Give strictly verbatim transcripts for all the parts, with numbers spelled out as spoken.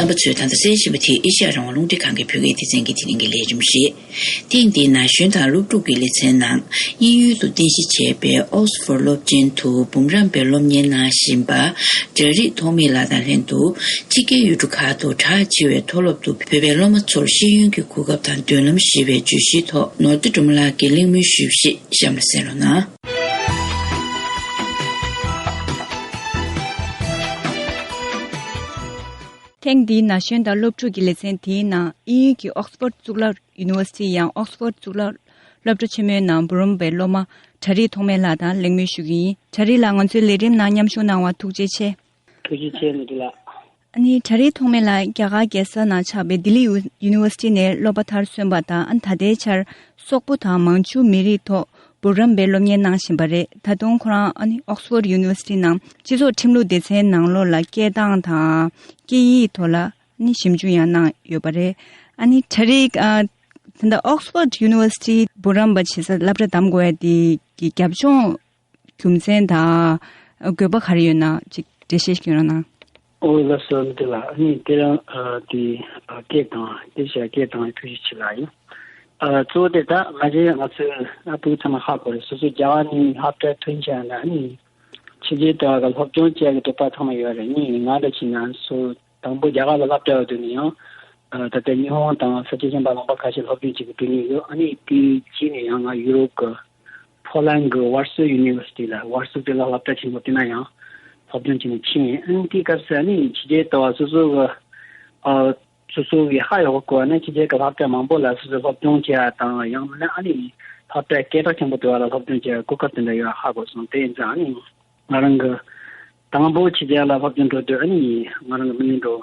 པ་ཚོས་ད་ལྟ་གསན་བཞིན་པ་དེ་ཨེ་ཤ་ཡ་རང་དབང་རླུང་འཕྲིན་ཁང་གི་བོད་སྐད་སྡེ་ཚན་གྱི་དེ་རིང་གི་ལས་རིམ་རེད། ཐེངས་འདིའི་ན་གཞོན་དང་སློབ་ཕྲུག་གི་ལེ་ཚན་ནང་དབྱིན་ཡུལ་དུ་རྟེན་གཞི་བྱས་པའི་ཨོག་སི་ཕོར་སློབ་ཆེན་དུ་འབུམ་རམས་པའི་སློབ་གཉེར་གནང་བཞིན་པ་གྲ་རིག་ཐོགས་མེད་ལགས་དང་ལྷན་དུ་ཕྱི་རྒྱལ་ཡུལ་གྲུ་ཁག་ཏུ་གྲགས་ཆེ་བའི་མཐོ་སློབ་ཏུ་བོད་པའི་སློབ་མ་ཚོར་ཤེས་ཡོན་གྱི་གོ་སྐབས་དང་མདུན་ལམ་ཞེས་པའི་བརྗོད་གཞིའི་ཐོག་ནོར་བདེ་སྒྲོལ་མ་ལགས་ཀྱིས་གླེང་མོལ་ཞུས་པ་ཞིག་གཤམ་ལ་གསན་རོགས་གནང་། ཐེངས་འདིའི་ན་གཞོན་དང་སློབ་ཕྲུག་གི་ལེ་ཚན་དེའི་ནང་དབྱིན་ཡུལ་གྱི་ཨོག་སི་ཕོར་གཙུག་ལག་ཡུ་ནི་ཝར་སི་ཊི་ཡང་ཨོག་སི་ཕོར་གཙུག་ལག་སློབ་གྲྭ་ཆེན་མོའི་ནང་འབུམ་རམས་པའི་སློབ་མ་གྲ་རིག་ཐོགས་མེད་ལགས་དང་གླེང་མོལ་ཞུ་གི་ཡིན། གྲ་རིག་ལགས་ང་ཚོའི་ལས་རིམ་ནང་མཉམ་ཞུགས་གནང་བར་ཐུགས་རྗེ་ཆེ། ཐུགས་རྗེ་ཆེ་ནོར་བདེ་ལགས། ཨ་ནི་གྲ་རིག་ཐོགས་མེད་ལགས་རྒྱ་གར་རྒྱལ་ས་ནང་ཆགས་པའི་ལྡི་ལི་ཡུ་ཡུ་ནི་ཝར་སི་ཊི་ནས་སློབ་པ་མཐར་སོན་པ་དང་ཨ་ནི་ད་ལྟའི་ཆར་སོག་པོ་དང་མང་ཆུ་མི་རིགས་ཐོག་འབུམ་རམས་པའི་སློབ་གཉེར་གནང་བཞིན་པ་རེད། ད་དུང་ཁོ་རང་ཨ་ནི་ཨོག་སི་ཕོར་ཡུ་ནི་ཝར་སི་ཊི་ནང་སྤྱི་ཚོགས་ཁྲིམས་ལུགས་སྡེ་ཚན་ནང་ལོགས་ལ་སྐད་གདངས་དང་སྐད་ཡིག་ཐོག་ལ་ཨ་ནི་ཞིབ་འཇུག་ཡང་གནང་ཡོད་པ་རེད། ཨ་ནི་གྲ་རིག་ཨ་ད་ལྟ་ཨོག་སི་ཕོར་ཡུ་ནི་ཝར་སི་ཊི་འབུམ་རམས་པ་བྱེད་ས་སློབ་གྲྭ་བདམས་དགོས་ཡ་དེ་གི་རྒྱབ་ལྗོངས་རྒྱུ་མཚན་དང་དགོས་པ་ག་རེ་ཡོད་ན་ཅིག་འགྲེལ་བཤད་ཞིག་ཡོད་ན་གནང་། ཨོ་ལགས་སོ་ནོར་བདེ་ལགས། ཨ་ནི་དེ་རིང་ཨ་དེ་ཨ་སྐད་དང་དེ་བྱས་སྐད་དང་ཐུགས་རྗེ་ཆེ་ལགས་ཡིན། ཨ་གཙོ་བོ་དེ་ད་ང་ཚོའི་ང་ཚོའི་ཨ་ཕྲུ་གུ་ཚང་མ་ཧ་གོ་རེད། སོ་སོ་རྒྱ་གར་ནས་སློབ་གྲྭ་ཐོན་བྱས་ན་ཨ་ནི་ཕྱི་རྒྱལ་དུ་ཨ་སློབ་སྦྱོང་བྱེད་ཡག་གི་འདོད་པ་ཚང་མ་ཡོད་རེད། ཨ་ནི་ང་འདྲ་བྱས་ན་སོ་དང་པོ་རྒྱ་གར་ལ་སློབ་གྲྭ་ཡོད་དུས་ནས་ཡང་ཨ་ད་ལྟ་ཉི་ཧོང་དང་ས་ཆ་གཞན་པ་ལུང་པ་ཁ་ཤས་སློབ་སྦྱོང་བྱེད་དགོས་དུས་ནས་ཡོད། ཨ་ནི་དེའི་རྗེས་ནས་ཡང་ང་ཡུ་རོབ་ཀྱི་ཕོ་ལན་གྱི་ཝར་སོ་ཡུ་ནི་ཝར་སི་ཊི་ལ་ཝར་སོ་དེ་ལ་སློབ་གྲྭ་ཆེན་པོ་དེ་ན་ཡང་སློབ་སྦྱོང་བྱས་ནས་ཕྱིན། ཨ་ནི་དེའི་སྐབས་སུ་ཨ་ནི་ཕྱི་རྒྱལ་དུ་བ་སོ་སོ་གི་ཨ་སོ་སོ་གི་ཧ་ཡོད་གོ་ཨ་ནི་ཕྱི་རྒྱལ་གྱི་སློབ་གྲྭ་མང་པོ་ལ་སོ་སོ་སློབ་སྦྱོང་བྱེད་ཡ་དང་ཡང་མིན་ན་ཨ་ནི་སློབ་གྲྭ་སྐད་གྲགས་ཆེན་པོ་དེ་བ་ལ་སློབ་སྦྱོང་བྱེད་ཡ་གོ་སྐབས་དེ་འདྲ་ཡོད་ཧ་གོ་སོང་། དེ་ཡིན་ཙང་ཨ་ནི་ང་རང་གི་དང་པོ་ཕྱི་རྒྱལ་ལ་སློབ་སྦྱོང་འགྲོ་དུས་ཨ་ནི་ང་རང་གི་མི་ལུས་འགྲོ་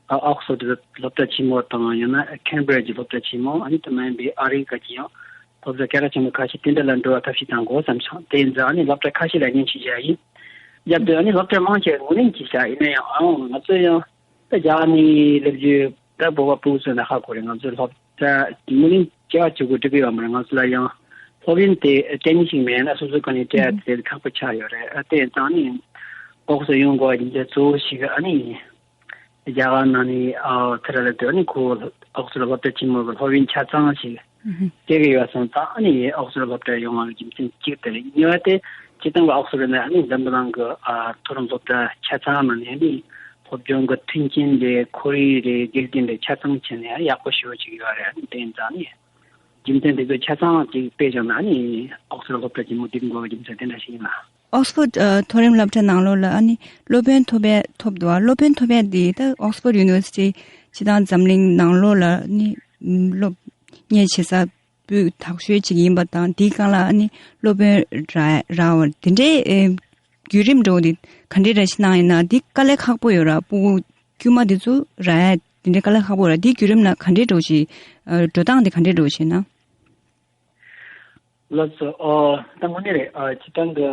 ཨ་ཨོག་སི་ཕོར་ཌི་སློབ་གྲྭ་ཆེན་མོ་དང་ཡང་ན་ཁེམ་བྷི་རི་ཇི་སློབ་གྲྭ་ཆེན་མོ་ཨ་ནི་དེ་མིན་པའི་ཨ་རི་ག་གི་ཡང་སློབ་གྲྭ་སྐད་གྲགས་ཆེན་པོ་ཁ་ཤས་དེ་འདྲ་ལ་འགྲོ་བ་ཐབས་ཤེས་བཏང་དགོས་བསམ་སོང་། དེ་ཡིན་ཙང་ཨ་ནི་སློབ་གྲྭ་ཁ་ཤས་ལ་སྙན་ཞུ་བྱས་ཡིན། རྒྱབ་དུས་ཨ་ནི་སློབ་གྲྭ་མང་ཆེ་ངོས་ལེན་བྱས་ཤག་ཡིན་ན་ཡང་ཨང་ང་ཚོ་ཡང་ད་རྒྱ་གར་ནས་སླེབས་རྒྱུ་ད་བོད་པ་ཕྲུ་གུ་ཚོ་ན་ཧ་གོ་རེད། ང་ཚོའི་སློབ་གྲྭ་ངོས་ལེན་བྱས་པ་གཅིག་པུ་འགྲིག་གི་ཡོད་མ་རེད། ང་ཚོ་ལ་ཡང་སློབ་ཡོན་དེ་སྤྲད་མཁན་ཞིག་མེད་ན་སོ་སོའི་ག་ནས་སྤྲད་ཡ་དེ་ཁག་པོ་ཆགས་ཡོད་རེད། ཨ་དེ་ཡིན་ཙང་ཨ་ནི་ཨོག་སི་ཕོར་ཌི་ཡོང་དགོས་པ་ཡིན་ཙང་གཙོ་བོ་ཞིག་ཨ་ནི། རྒྱ་གར་ནང་ནས་ཨ་ཐེ་ར་ལ་དུ་ཨ་ནི་ཁོ་ཨོག་སི་ཕོར་ཌི་སློབ་གྲྭ་ཆེན་མོ་གི་སློབ་ཡོན་ཆ་ཚང་ཞིག་སྤྲད་ཀྱི་ཡོད་སོང་ཙང་ཨ་ནི་ཨོག་སི་ཕོར་ཌི་སློབ་གྲྭ་ཡོང་བ་གི་རྒྱུ་མཚན་གཅིག་དེ་རེད། གཉིས་པ་དེ་སྤྱིར་བཏང་གི་ཨོག་སི་ཕོར་ཌི་ནས་ཨ་ནི་འཛམ་བུ་གླིང་གི་ཨ་མཐོ་རིམ་སློབ་གྲྭ་ཆ་ཚང་ནང་ནས་ཨ་ནི་སློབ་སྦྱོང་གི་མཐུན་རྐྱེན་རེད། ཁོར་ཡུག་རེད། དགེ་རྒན་རེད། ཆ་ཚང་བྱས་ནས་ཡག་པོ་ཞེ་པོ་ཅིག་ཡོད་རེད། ཨ་ནི་དེ་ཡིན་ཙང་ཨ་ནི་རྒྱུ་མཚན་དེ་ཚོ་ཆ་ཚང་ཅིག་དཔེ་བཞག་ན་ཨ་ནི་ཨོག་སི་ཕོར་ཌི་སློབ་གྲྭ་ཆེན་མོ་འདེམས་དགོས་པའི་རྒྱུ་མཚན་དེ་འདྲ་ཞིག་ཡིན་ལ། ཨོག་སི་ཕོར་ཌི་ཨ་མཐོ་རིམ་སློབ་གྲྭ་ནང་ལོགས་ལ་ཨ་ནི་སློབ་དཔོན་ཐོབ་པའི་ཐོབ་འདུག་ཨ། སློབ་དཔོན་ཐོབ་པའི་དེ་ད་ཨོག་སི་ཕོར་ཌི་ཡུ་ནི་ཝར་སི་ཊི་སྤྱིར་བཏང་འཛམ་གླིང་ནང་ལོགས་ལ་ཨ་ནི་སློབ་གཉེར་བྱེད་ས་སྤུས་དག་ཤོས་ཅིག་ཡིན་པ་དང་དེའི་སྒང་ལ་ཨ་ནི་སློབ་དཔོན་རག་རག་པ་དེ་འདྲའི་ཨེ་བརྒྱུད་རིམ་འགྲོ་དེ་ག་འདྲའི་ར་ཤི་གནང་ཡིན་ན་དེ་དཀའ་ལས་ཁག་པོ་ཡོད་ར། སྤུ་གུ་དཀྱུས་མ་དེ་ཚོ་རག་ཡ་དེ་འདྲའི་དཀའ་ལས་ཁག་པོ་ར། དེའི་བརྒྱུད་རིམ་ལ་ག་འདྲའི་འགྲོ་ཞིག་འགྲོ་སྟངས་དེ་ག་འདྲའི་འགྲོ་ཞིག་ན། ལགས་སོ། ཨོ། ད་དངོས་གནས་རེད། ཨ་སྤྱིར་བཏང་གི་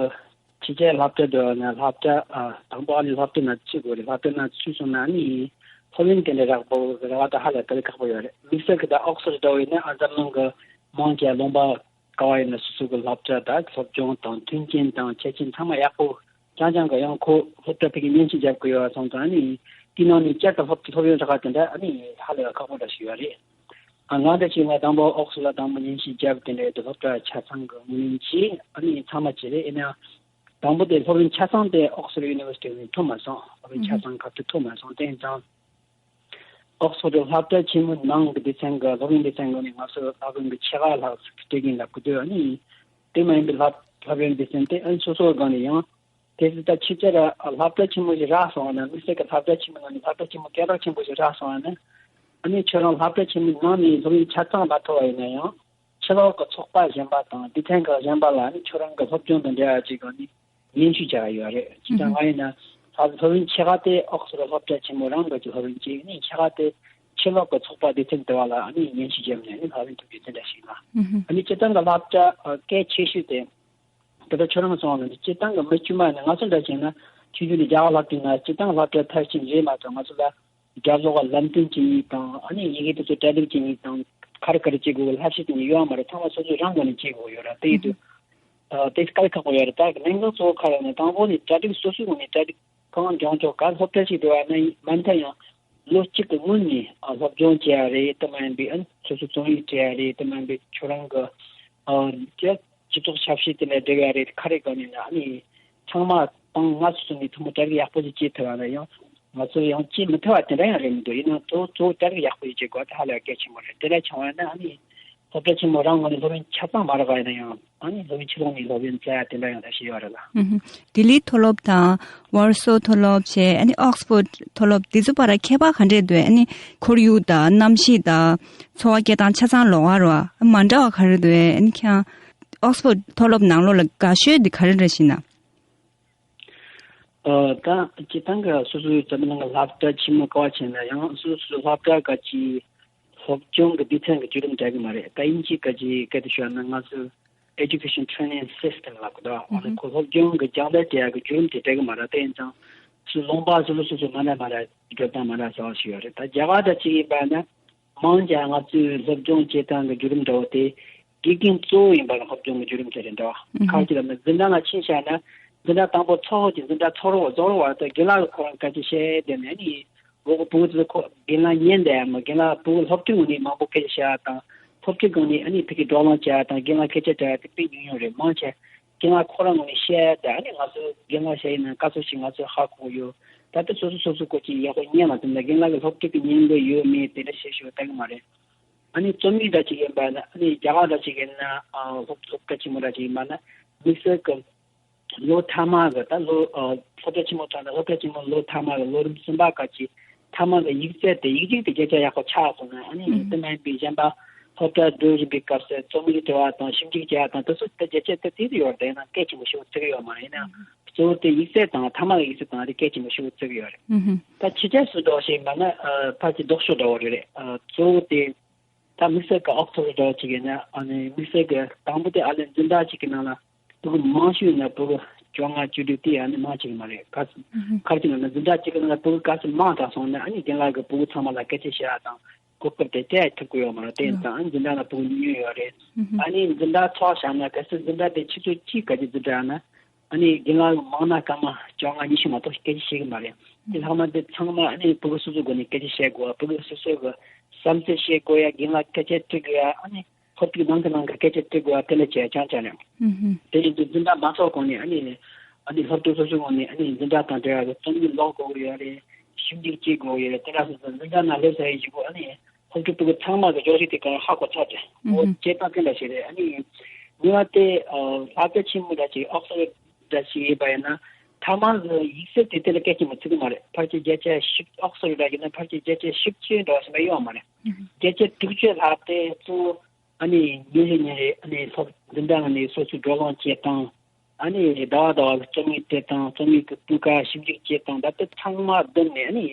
ཕྱི་རྒྱལ་སློབ་གྲྭ་འགྲོ་ན་སློབ་གྲྭ་ཨ་དང་པོ་ཨ་ནི་སློབ་གྲྭ་ནང་ཚུད་དགོས་རེད། སློབ་གྲྭ་ནང་ཚུད་སོང་ན་ནི་སློབ་ཡོན་དེ་འདྲ་རག་པོ་རག་པ་ད་ཧ་ལས་དཀའ་ལས་ཁག་པོ་ཡོད་རེད། དམིགས་བསལ་གྱི་ད་ཨོག་སི་ཕོར་ཌི་འདྲ་བོ་ཡིན་ན་ཨ་འཛམ་གླིང་གི་མང་ཆེ་ལུང་པ་ག་བ་ཡིན་ན་སོ་སོ་གི་སློབ་གྲྭ་དང་སློབ་སྦྱོང་དང་མཐུན་རྐྱེན་དང་ཆ་རྐྱེན་ཚང་མ་ཡག་པོ་རྐྱང་རྐྱང་གི་ཡང་ཁོ་སློབ་གྲྭ་ཕ་གི་མཉེན་ཆས་རྒྱབ་དགོས་ཡོད་སོང་ཙང་ནི་དེ་ནང་ནས་བསྐྱར་དུ་སློབ་སློབ་ཡོན་རག་པ་དེ་འདྲ་ཨ་ནི་ཧ་ལས་པ་ཁག་པོ་འདྲ་ཞིག་ཡོད་རེད། ང་འདྲ་ཞིག་ང་དང་པོ་ཨོག་སི་ཕོར་ཌི་ལ་དང་པོ་མཉེན་ཆས་བརྒྱབ་དེ་འདྲའི་སློབ་གྲྭ་ཆ་ཚང་གི་ངོས་ལེན་གྱིས་ཨ་ནི་ཚང་མ་བྱས་རེད། ཡིན་ན་དང་པོ་དེ་སློབ་ཡོན་ཆ་ཚང་དེ་ཨོག་སི་ཕོར་ཌི་ཡུ་ནི་ཝར་སི་ཊི་ནས་ཐོབ་མ་སོང་། སློབ་ཡོན་ཆ་ཚང་ག་དུས་ཐོབ་མ་སོང་། དེ་ཡིན་ཙང་ཨོག་སི་ཕོར་ཌི་སློབ་གྲྭ་ཆེན་མོའི་ནང་གི་སྡེ་ཚན་གི་སློབ་ཡོན་སྡེ་ཚན་གི་ནས་ང་ཚོ་སློབ་ཡོན་གི་ཆེད་མཁས་ལྷག་སྤྲད་ཀྱིན་ལབ་གི་འདུག་ཨ་ནི་དེ་མ་ཡིན་པའི་སློབ་སློབ་ཡོན་སྡེ་ཚན་དེ་ཨ་ནི་སོ་སོའི་སྒང་ནས་ཡང་། དེ་ཚོ་ད་ཕྱི་རྒྱལ་ལ་སློབ་གྲྭ་ཆེན་མོ་ཞིག་རག་སོང་བ་ན། དམིགས་བསལ་གྱི་སློབ་གྲྭ་ཆེན་མོ་ནང་ནས་སློབ་གྲྭ་ཆེན་མོ་སྐད་གྲགས་ཆེན་པོ་ཞིག་རག་སོང་བ་ན། ཨ་ནི་ཁྱོད་རང་སློབ་གྲྭ་ཆེན་མོའི་ནང་ནས་སློབ་ཡོན་ཆ་ཚང་མ་ཐོབ་པ་ཡིན་ན་ཡང་ཕྱི་ལོགས་ཀྱི་ཚོགས་པ་གཞན་པ་དང་སྡེ་ཚན་ཁག་གཞན་པ་ལ་ཨ་ནི་ཁྱོད་རང་གི་སློབ་སྦྱོང་དང་འབྲེལ་བ་ཅིག་གི་ནི་སྙན་ཞུ་བྱ་ཡ་ཡོད་རེད། ཅིག་ད་ང་ཡིན་ན་ད་སློབ་ཡོན་ཆེ་ཁག་དེ་ཨོག་སི་ཕོར་ཌི་སློབ་གྲྭ་ཆེན་མོ་རང་གི་སློབ་ཡོན་ཅིག་ཨ་ནི་ཆེ་ཁག་དེ་ཕྱི་ལོགས་ཀྱི་ཚོགས་པ་སྡེ་ཚན་དེ་བ་ལ་ཨ་ནི་སྙན་ཞུ་བརྒྱབ་ནས་ཨ་ནི་སློབ་ཡོན་ཐོབ་རྒྱུ་དེ་འདྲ་ཞིག་ལ། ཨ་ནི་སྤྱིར་བཏང་གི་སློབ་གྲྭ་གལ་ཆེ་ཤོས་དེ། དེ་ལྟར་ཁྱོད་རང་གསུངས་པ་ནང་བཞིན་སྤྱིར་བཏང་གི་མི་དཀྱུས་མ་ནི་ང་ཚོ་འདྲ་བྱས་ན་ཆུང་ཆུང་ནས་རྒྱ་གར་ལ་བསྡད་ན་སྤྱིར་བཏང་སློབ་གྲྭ་མཐར་ཕྱིན་རེད་མ་གཏོགས་ང་ཚོ་ལ་རྒྱབ་ལོགས་ལ་ལམ་སྟོན་བྱེད་མཁན་དང་ཨ་ནི་ཡི་གེ་དེ་ཚོ་གྲ་སྒྲིག་བྱེད་མཁན་དང་ག་རེ་ག་རེ་བྱེད་དགོས་ལྷབ་བཤད་དེ་ནི་ཡོད་མ་རེད། ཚང་མ་སོ་སོས་རང་ངོས་ནས་བྱེད་དགོས་ཡོད་ར། དེ་ཡིན་དུས་ཨ་དེ་དཀའ་ལས་ཁག་པོ་ཡོད་རེད། ད་གནད་འགག་གཙོ་བོ་ག་རེ་ཡིན་ན་དང་པོ་ནས་གྲ་སྒྲིག་སོ་སོའི་ངོས་ནས་གྲ་སྒྲིག་གང་མགྱོགས་མགྱོགས་ག་སློབ་གྲྭ་ཞིག་འགྲོ་བ་ན་མ་མཐའ་ཡང་། ལོ་གཅིག་གི་སྔོན་ནས་ཨ་སློབ་སྦྱོང་བྱས་ཡ་རེད། དེ་མ་ཡིན་པའི་ཨ་ནི་སོ་སོའི་རྩོམ་ཡིག་བྲིས་ཡ་རེད། དེ་མ་ཡིན་པའི་ཁྱོད་རང་གི་ཨ་སྤྱི་ཚོགས་ཆབ་སྲིད་དེ་ལ་འབྲེལ་བ་རེད། ག་རེ་ག་ནས་ན་ཨ་ནི་ཚང་མ་ཏང་ང་ཚོ་ཚོ་ནས་ཐུན་མོང་གྲ་སྒྲིག་ཡག་པོ་ཞིག་བྱེད་ཐུབ་པ་ན་ཡང་ང་ཚོ་ཡང་བྱེད་མི་ཐུབ་པ་དེ་འདྲ་ཡང་རེད་མི་འདུག་ཡིན་ནའང་གཙོ་བོ་གཙོ་བོ་གྲ་སྒྲིག་ཡག་པོ་ཞིག་བྱེད་དགོས། དེ་ཧ་ལས་གལ་ཆེན་པོ་རེད། དེ་འདྲ་བྱུང་བ་ན་ཨ་ནི་སློབ་གྲྭ་ཆེན་མོ་རང་ངོས་ནས་སློབ་ཡོན་ཆ་ཚང་མ་རག་པ་ཡིན་ན་ཡང་ཨ་ནི་སློབ་ཡོན་ཆེད་ལོང་ནས་སློབ་ཡོན་བཙལ་ཡ་དེ་འདྲ་ཡང་ད་ཞིག་ཡོད་རེད་ལ། ཨུ་ཧུ། ལྡི་ལི་མཐོ་སློབ་དང་ཝར་སོ་མཐོ་སློབ་བྱས་ཨ་ནི་ཨོག་སི་ཕོར་ཌི་མཐོ་སློབ་དེ་ཚོ་བར་ལ་ཁྱད་པར་ག་འདྲས་འདུག་ཨ་ནི་ཁོར་ཡུག་དང་གནམ་གཤིས་དང་འཚོ་བ་སྐྱེལ་སྟངས་ཆ་ཚང་ལོགས་ཀ་རེད་པ། མ་འདྲ་བ་ག་རེ་འདུག་ཨ་ནི་ཁྱེད་རང་ཨོག་སི་ཕོར་ཌི་མཐོ་སློབ་ནང་ལོགས་ལ་དགའ་ཤོས་དེ་ག་རེ་རེད་ཤེ་ན། ཨ་ད་སྤྱིར་བཏང་གི་སོ་སོའི་འཛམ་གླིང་གི་སློབ་གྲྭ་ཆེན་མོ་ག་པར་ཕྱིན་ན་ཡང་སོ་སོའི་སློབ་གྲྭ་ག་ཅིག་སློབ་སྦྱོང་གི་སྡེ་ཚན་གྱི་བརྒྱུད་རིམ་འདྲ་གི་མ་རེད། ད་དབྱིན་ཇིའི་སྐད་ཀྱི་སྐད་དུ་ཞུས་ན་ང་ཚོའི་Education Training System ལབ་གི་འདུག་ཨ་ནི་ཁོ་སློབ་སྦྱོང་གི་སྦྱང་བརྡར་བྱེད་ཡག་གི་བརྒྱུད་རིམ་དེ་འདྲ་གི་མ་རེད། དེ་ཡིན་ཙང་སུ་ལུང་པ་སུ་ལ་སོ་སོ་མ་འདྲ་མ་འདྲ་སྒྲུབ་སྟངས་མ་འདྲ་ཟེར་བ་ཞིག་ཡོད་རེད། ད་རྒྱ་གར་འདྲ་ཅིག་ཡིན་པ་ན་མང་ཆེ་ང་ཚོའི་སློབ་སྦྱོང་བྱེད་སྟངས་ཀྱི་བརྒྱུད་རིམ་འདྲ་བོ་དེ་དགེ་རྒན་གཙོ་བོ་ཡིན་པ་ལ་སློབ་སྦྱོང་གི་བརྒྱུད་རིམ་དེ་རེད་འདྲ་བ། ཁ་ཅིག་ལ་ནི་འཛིན་གྲྭ་ལ་ཕྱིན་བཞག་ན་འཛིན་གྲྭ་དང་པོ་ཚོགས་ཀྱི་འཛིན་གྲྭ་ཚོགས་རོགས་རྫོགས་རོགས་བར་དུ་རྒན་ལགས་ཁོ་རང་སྐད་ཆ་བཤད་བསྡད་ནས་ནི། འོ་ཕྲུ་གུ་ཚོ་ཁོ་རྒན་ལགས་ཉན་བསྡད་ཡ་མ་རྒན་ལགས་ཕྲུ་གུ་སློབ་ཕྲུག་ངོས་ནས་མང་པོ་སྐད་ཆ་བཤད་ཡ་དང་སློབ་ཕྲུག་སྒང་ནས་ཨ་ནི་ཕ་གི་བགྲོ་གླེང་བྱེད་ཡ་དང་རྒན་ལགས་སྐད་ཆ་དྲི་ཡ་དེ་དཔེ་ཉུང་ཉུང་རེད། མང་ཆེ་རྒན་ལགས་ཁོ་རང་ངོས་ནས་བཤད་ཡ་དང་ཨ་ནི་ང་ཚོ་རྒན་ལགས་བཤད་ཡིན་ན་ག་ཚོད་ཞིག་ང་ཚོས་ཧ་གོ་གི་ཡོད། ད་ལྟ་སོ་སོ་སོ་སོ་སྐོར་གྱི་ཡག་པོ་ཉན་ལ་དེ་འདྲ་རྒན་ལགས་ཀྱི་སློབ་ཕྲུག་གི་ཉན་གི་ཡོད་མེད་དེ་འདྲ་བཤད་ཤོག་ལྟ་གི་མ་རེད། ཨ་ནི་རྩོམ་ཡིག་འདྲ་ཅིག་ཡིན་པ་ན་ཨ་ནི་རྒྱ་གར་འདྲ་ཅིག་ཡིན་ན་ཨ་སློབ་སློབ་གྲྭ་ཆེན་མོ་འདྲ་ཅིག་ཡིན་པ་ན་དམིགས་བསལ་གྱི་ལོ་མཐའ་མ་གི་ད་ལོ་ཨ་སློབ་གྲྭ་ཆེན་མོ་ཚར་ནས་སློབ་གྲྭ་ཆེན་མོ་ལོ་མཐའ་མ་གི་ལོ་རིམ་གསུམ་པ་སྐབས་ཀྱི་མཐའ་མ་གི་ཡིག་ཚད་དེ་ཡིག་རིགས་དེ་བརྒྱ་ཆ་ཡག་པོ་ཆགས་སོང་ན་ཨ་ནི་དེ་མིན་པའི་གཞན་པ་སློབ་གྲྭ་འགྲོ་བཞིན་པའི་སྐབས་སུ་རྩོམ་ཡིག་འབྲི་བ་དང་ཞིབ་འཇུག་བྱེད་ཡ་དང་དེ་ཚོ་དེ་བརྒྱ་ཆ་དེ་དེ་ཡོད་རེད། ཡིན་ན་གལ་ཆེན་པོ་ཞིག་བརྩི་གི་ཡོད་མ་རེད། ཡིན་ན་གཙོ་བོ་དེ་ཡིག་ཚད་དང་མཐའ་མ་གི་ཡིག་ཚད་དང་དེ་གལ་ཆེན་པོ་ཞིག་བརྩི་གི་ཡོད་རེད། ད་ཕྱི་རྒྱལ་སུ་འགྲོ་ཞིག་ཡིན་པ་ན་ཨ་ཕར་གྱི་ལྡོག་ཕྱོགས་འདྲ་བོ་རེད། རེད། ཨ་གཙོ་བོ་དེ་ད་དམིགས་བསལ་གྱི་ཨོག་སི་ཕོར་ཌི་ཅིག་ཡིན་ན་ཨ་ནི་དམིགས་བསལ་གྱི་དང་པོ་དེ་ཨ་ལས་འཛིན་གྲྭ་གཅིག་གི་ནང་ལ་ཕྲུ་གུ་མང་ཤོས་ཡིན་ན་ཕྲུ་གུ་བཅོ་ལྔ་བཅུ་དྲུག་དེ་ཨ་ནི་མང་ཆེ་གི་མ་རེད། ག་ཚོད་ཨུ་ཧུ། ག་རེ་ཟེར་ན་འཛིན་གྲྭ་གཅིག་གི་ནང་ལ་ཕྲུ་གུ་ག་ཚོད་མང་དྲགས་སོང་ན་ཨ་ནི་རྒན་ལགས་ཀྱིས་ཕྲུ་གུ་ཚང་མ་ལ་སྐད་ཆ་བཤད་ཡ་དང་གོ་སྐབས་དེ་སྤྲད་ཐུབ་ཀྱི་ཡོད་མ་རེད། དེ་ཡིན་ཙང་ཨ་ནི་འཛིན་གྲྭ་ནང་ཕྲུ་གུ་ཉུང་ཉུང་ཡོད་རེད། ཨུ་ཧུ། ཨ་ནི་འཛིན་གྲྭ་ཚོགས་བཞག་ན་གལ་སྲིད་འཛིན་གྲྭ་དེ་ཆུ་ཚོད་གཅིག་ག་གི་འཛིན་གྲྭ་ཡིན་ན། ཨ་ནི་རྒན་ལགས་མང་ན་སྐར་མ་བཅོ་ལྔ་ཉི་ཤུ་མ་གཏོགས་སྐད་ཆ་བཤད་གི་མ་རེད། དེ་ལྷག་མ་དེ་ཚང་མ་ཨ་ནི་ཕྲུ་གུ་སོ་སོའི་སྒོ་ནས་སྐད་ཆ་བཤད་དགོས། ཕྲུ་གུ་སོ་སོའི་གི་བསམ་ཚུལ་བཤད་དགོས་ཡ། རྒན་ལགས་སྐད་ཆ་དྲི་དགོས་ཡ། ཨ་ནི་སློབ་ཕྲུག་ནང་གི་ནང་གི་སྐད་ཆ་དྲི་དགོས་ཡ། དེ་ལ་བྱས་ཡ་རྐྱང་རྐྱང་རེད། ཨུ་ཧུ། དེ་ཡིན་དུས་འཛིན་གྲྭ་མ་ཚོགས་གོང་ནས་ཨ་ནི་ཨ་ནི་སློབ་ཕྲུག་སོ་སོའི་ངོས་ནས་ཨ་ནི་འཛིན་གྲྭ་དང་འབྲེལ་བ་གི་རྩོམ་ཡིག་ཀློག་དགོས་ཀྱི་ཡོད་རེད། ཞིབ་འཇུག་བྱེད་དགོས་ཀྱི་ཡོད་རེད། དེ་འདྲ་སོང་ཙང་འཛིན་གྲྭ་ནང་སླེབས་ཚར་བའི་གཞུག་གུ་ཨ་ནི་སློབ་ཕྲུག་ཕྲུ་གུ་ཚང་མ་གི་ཅོག་ཙེ་དེ་ག་རང་ཧ་གོ་ཚར་ཏེ། ཨུ་ཧུ། འོ་བྱེད་སྟངས་དེ་འདྲ་ཞིག་རེད། ཨ་ནི་ཉི་མ་དེ་ཨ་སློབ་གྲྭ་ཆེན་མོ་འདྲ་ཞིག་ཨོག་སི་ཕོར་ཌི་འདྲ་ཞིག་ཡིན་པ་ཡིན་ན་མཐའ་མ་གི་ཡིག་ཚད་དེ་དེ་ལ་སྐད་ཆ་མི་ཚིག་གི་མ་རེད། ཕལ་ཆེར་བརྒྱ་ཆ་བཞི་བཅུ། ཨོག་སི་ཕོར་ཌི་འདྲ་ཡིན་ན་ཕལ་ཆེར་བརྒྱ་ཆ་བཞི་བཅུ་འདྲ་ཞིག་མ་ཡོང་བ་མ་རེད། ཨུ་ཧུ། བརྒྱ་ཆ་དྲུག་ཅུ་ལྷག་དེ་གཙོ་བོ་ཨ་ནི་ཉིན་རེ་ཉིན་རེ་ཨ་ནི་སློབ་འཛིན་གྲྭ་ནང་ནས་སོ་སོའི་བགྲོ་གླེང་བྱེད་སྟངས། ཨ་ནི་ཟླ་བ་ཟླ་བ་གི་རྩོམ་ཡིག་དེ་དང་རྩོམ་ཡིག་གི་སྤུས་ཀ་ཞིབ་འཇུག་བྱེད་སྟངས་ད་ལྟ་ཚང་མ་བསྡོམས་ནས་ཨ་ནི་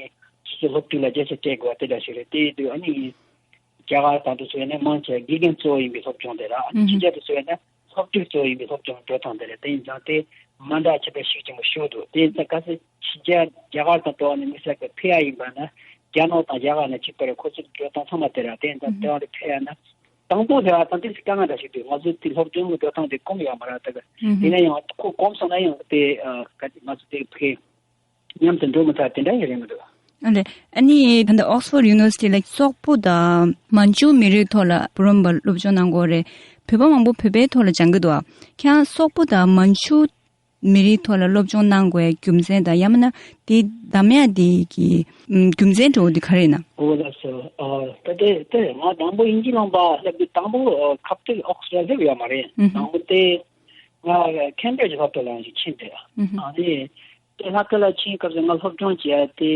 སོ་སོའི་སློབ་ཕྲུག་ལ་རྒྱབ་སྐྱོར་སྤྲད་དགོས་པ་དེ་འདྲ་ཞིག་རེད། དེ་ཡིན་དུས་ཨ་ནི་རྒྱ་གར་དང་དུ་སོང་ན་མང་ཆེ་དགེ་རྒན་གཙོ་བོ་ཡིན་པའི་སློབ་སྦྱོང་དེ་ར། ཨ་ནི་ཕྱི་རྒྱལ་དུ་སོང་ན་སློབ་ཕྲུག་གཙོ་བོ་ཡིན་པའི་སློབ་སྦྱོང་འགྲོ་སྟངས་དེ་རེད། དེ་ཡིན་ཙང་དེ་མ་འདྲ་ཁྱད་པར་ཤུགས་ཆེན་པོ་ཤོར་འདུག་དེ་ཡིན་ཙང་གལ་སྲིད་ཕྱི་རྒྱལ་རྒྱ་གར་དང་དུ་ཨ་ནི་དམིགས་བསལ་གྱི་ཕེབས་ཡ་ཡིན་པ་ན་རྒྱ་ནག་དང་རྒྱ་གར་ནས་གཅིག་པ་རེད། ཁོ་ཚོའི་འགྲོ་སྟངས་ཚང་མ་དེ་ར། དེ་ཡིན་ཙང་དེ་བ་ལ་ཕེབས་ཡ་ན། དང་པོ་དེ་ཨ་ད་དེ་དཀའ་ངལ་འདྲ་ཞིག་འདུག་ང་ཚོས་དེ་སློབ་སྦྱོང་གི་འགྲོ་སྟངས་དེ་གོམས་ཡོད་མ་རེད་ད་ག་ཨུ་ཧུ། ཡིན་ན་ཡང་ཁོ་གོམས་སོང་ན་ཡང་དེ་ཨ་ག་དེ་ང་ཚོ་དེ་ཕེ་མཉམ་དུ་འགྲོ་མི་ཐུབ་དེ་འདྲ་ཡང་རེད་མི་འདུག་ཨ་ལེ། ཨ་ནི་ད་ལྟ་ཨོག་སི་ཕོར་ཌི་ཡུ་ནི་ཝར་སི་ཊི་ལ་སོག་པོ་དང་མན་ཇུ་མི་རིགས་ཐོག་ལ་བུ་རམ་པ་སློབ་སྦྱོང་གནང་གི་ཡོད་རེད། བོད་པ་མང་པོ་བོད་པའི་ཐོག་ལ་སྦྱང་གི་འདུག་ཨ་ཁྱེད་རང་སོག་པོ་དང་མན་ཇུ་མི་རིགས་ཐོག་ལ་སློབ་སྦྱོང་གནང་དགོས་རྒྱུ་མཚན་དང་ཡང་མིན་ན་དེ་གདམ་ཡ་དེ་གི་ཨམ་རྒྱུ་མཚན་འདྲ་བོ་དེ་ག་རེ་ཡིན་ན། ཨོ་ལགས་སོ། ཨ་ད་དེ་དེ་ང་དང་པོ་དབྱིན་ཇི་ལུང་པ་སླེབས་དུས་དང་པོ་ཨ་ཁ་ཐུག་ཨོག་སི་ཕོར་ཌི་སླེབས་ཡོད་མ་རེད། ཨུ་ཧུ། དང་པོ་དེ་ང་ཁེམ་བྷི་རི་ཇི་སློབ་གྲྭ་ལ་ཡང་ཅིག་ཕྱིན་ཏེ། ཨུ་ཧུ། ཨ་ནི་དེ་སློབ་གྲྭ་ལ་ཕྱིན་སྐབས་སུ་ང་སློབ་སྦྱོང་བྱས་ཏེ་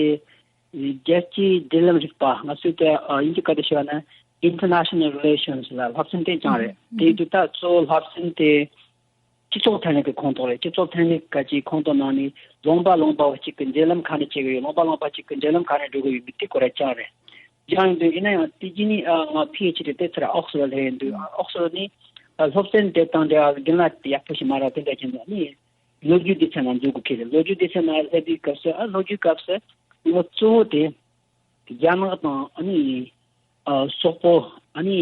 རྒྱལ་སྤྱིའི་འབྲེལ་ལམ་རིག་པ་ང་ཚོས་དེ་ཨ་དབྱིན་ཇི་སྐད་དུ་ཞུ་བ་ན་International Relations ལ་སློབ་ཚན་དེ་སྦྱངས་རེད། ཨུ་ཧུ། དེ་དུས་ད་གཙོ་བོ་སློབ་ཚན་དེ། སྤྱི་ཚོགས་ཐད་ནས་ཀྱི་ཁོངས་གཏོགས་རེད། སྤྱི་ཚོགས་ཐད་ནས་ཀྱི་ཁོངས་གཏོགས་ནང་ནས་ལུང་པ་ལུང་པ་བ་གཅིག་གི་འབྲེལ་ལམ་ག་འདྲ་བྱེད་ཀྱི་ཡོད། ལུང་པ་ལུང་པ་གཅིག་གི་འབྲེལ་ལམ་ག་འདྲ་འགྲོ་གི་ཡོད་མེད་དེ་སྐོར་ར་སྦྱངས་རེད། སྦྱངས་ཡོང་དུས་ཡིན་ན་ཡང་དེ་རྗེས་ནས་ཨ་ང་ཕི་ཨེཆ་ཌི་དེ་ཚར་ཨོག་སི་ཕོར་ཌི་ལ་སླེབས་ཡོང་དུས་ཨ་ཨོག་སི་ཕོར་ཌི་ནས་ཨ་སློབ་ཚན་དེ་དང་འབྲེལ་བ་རྒན་ལགས་དེ་ཡག་པོ་ཞིག་མ་རག་དེ་འདྲ་བྱས་ནས་ནི་ལོ་རྒྱུས་སྡེ་ཚན་ནང་འཛུལ་དགོས་ཁེལ་རེད། ལོ་རྒྱུས་སྡེ་ཚན་ནང་སླེབས་དུས་སྐབས་སུ་ཨ་ལོ་རྒྱུས་སྐབས་སུ་ང་གཙོ་བོ་དེ། རྒྱ་ནག་དང་ཨ་ནི་ཨ་སོག་པོ་ཨ་ནི་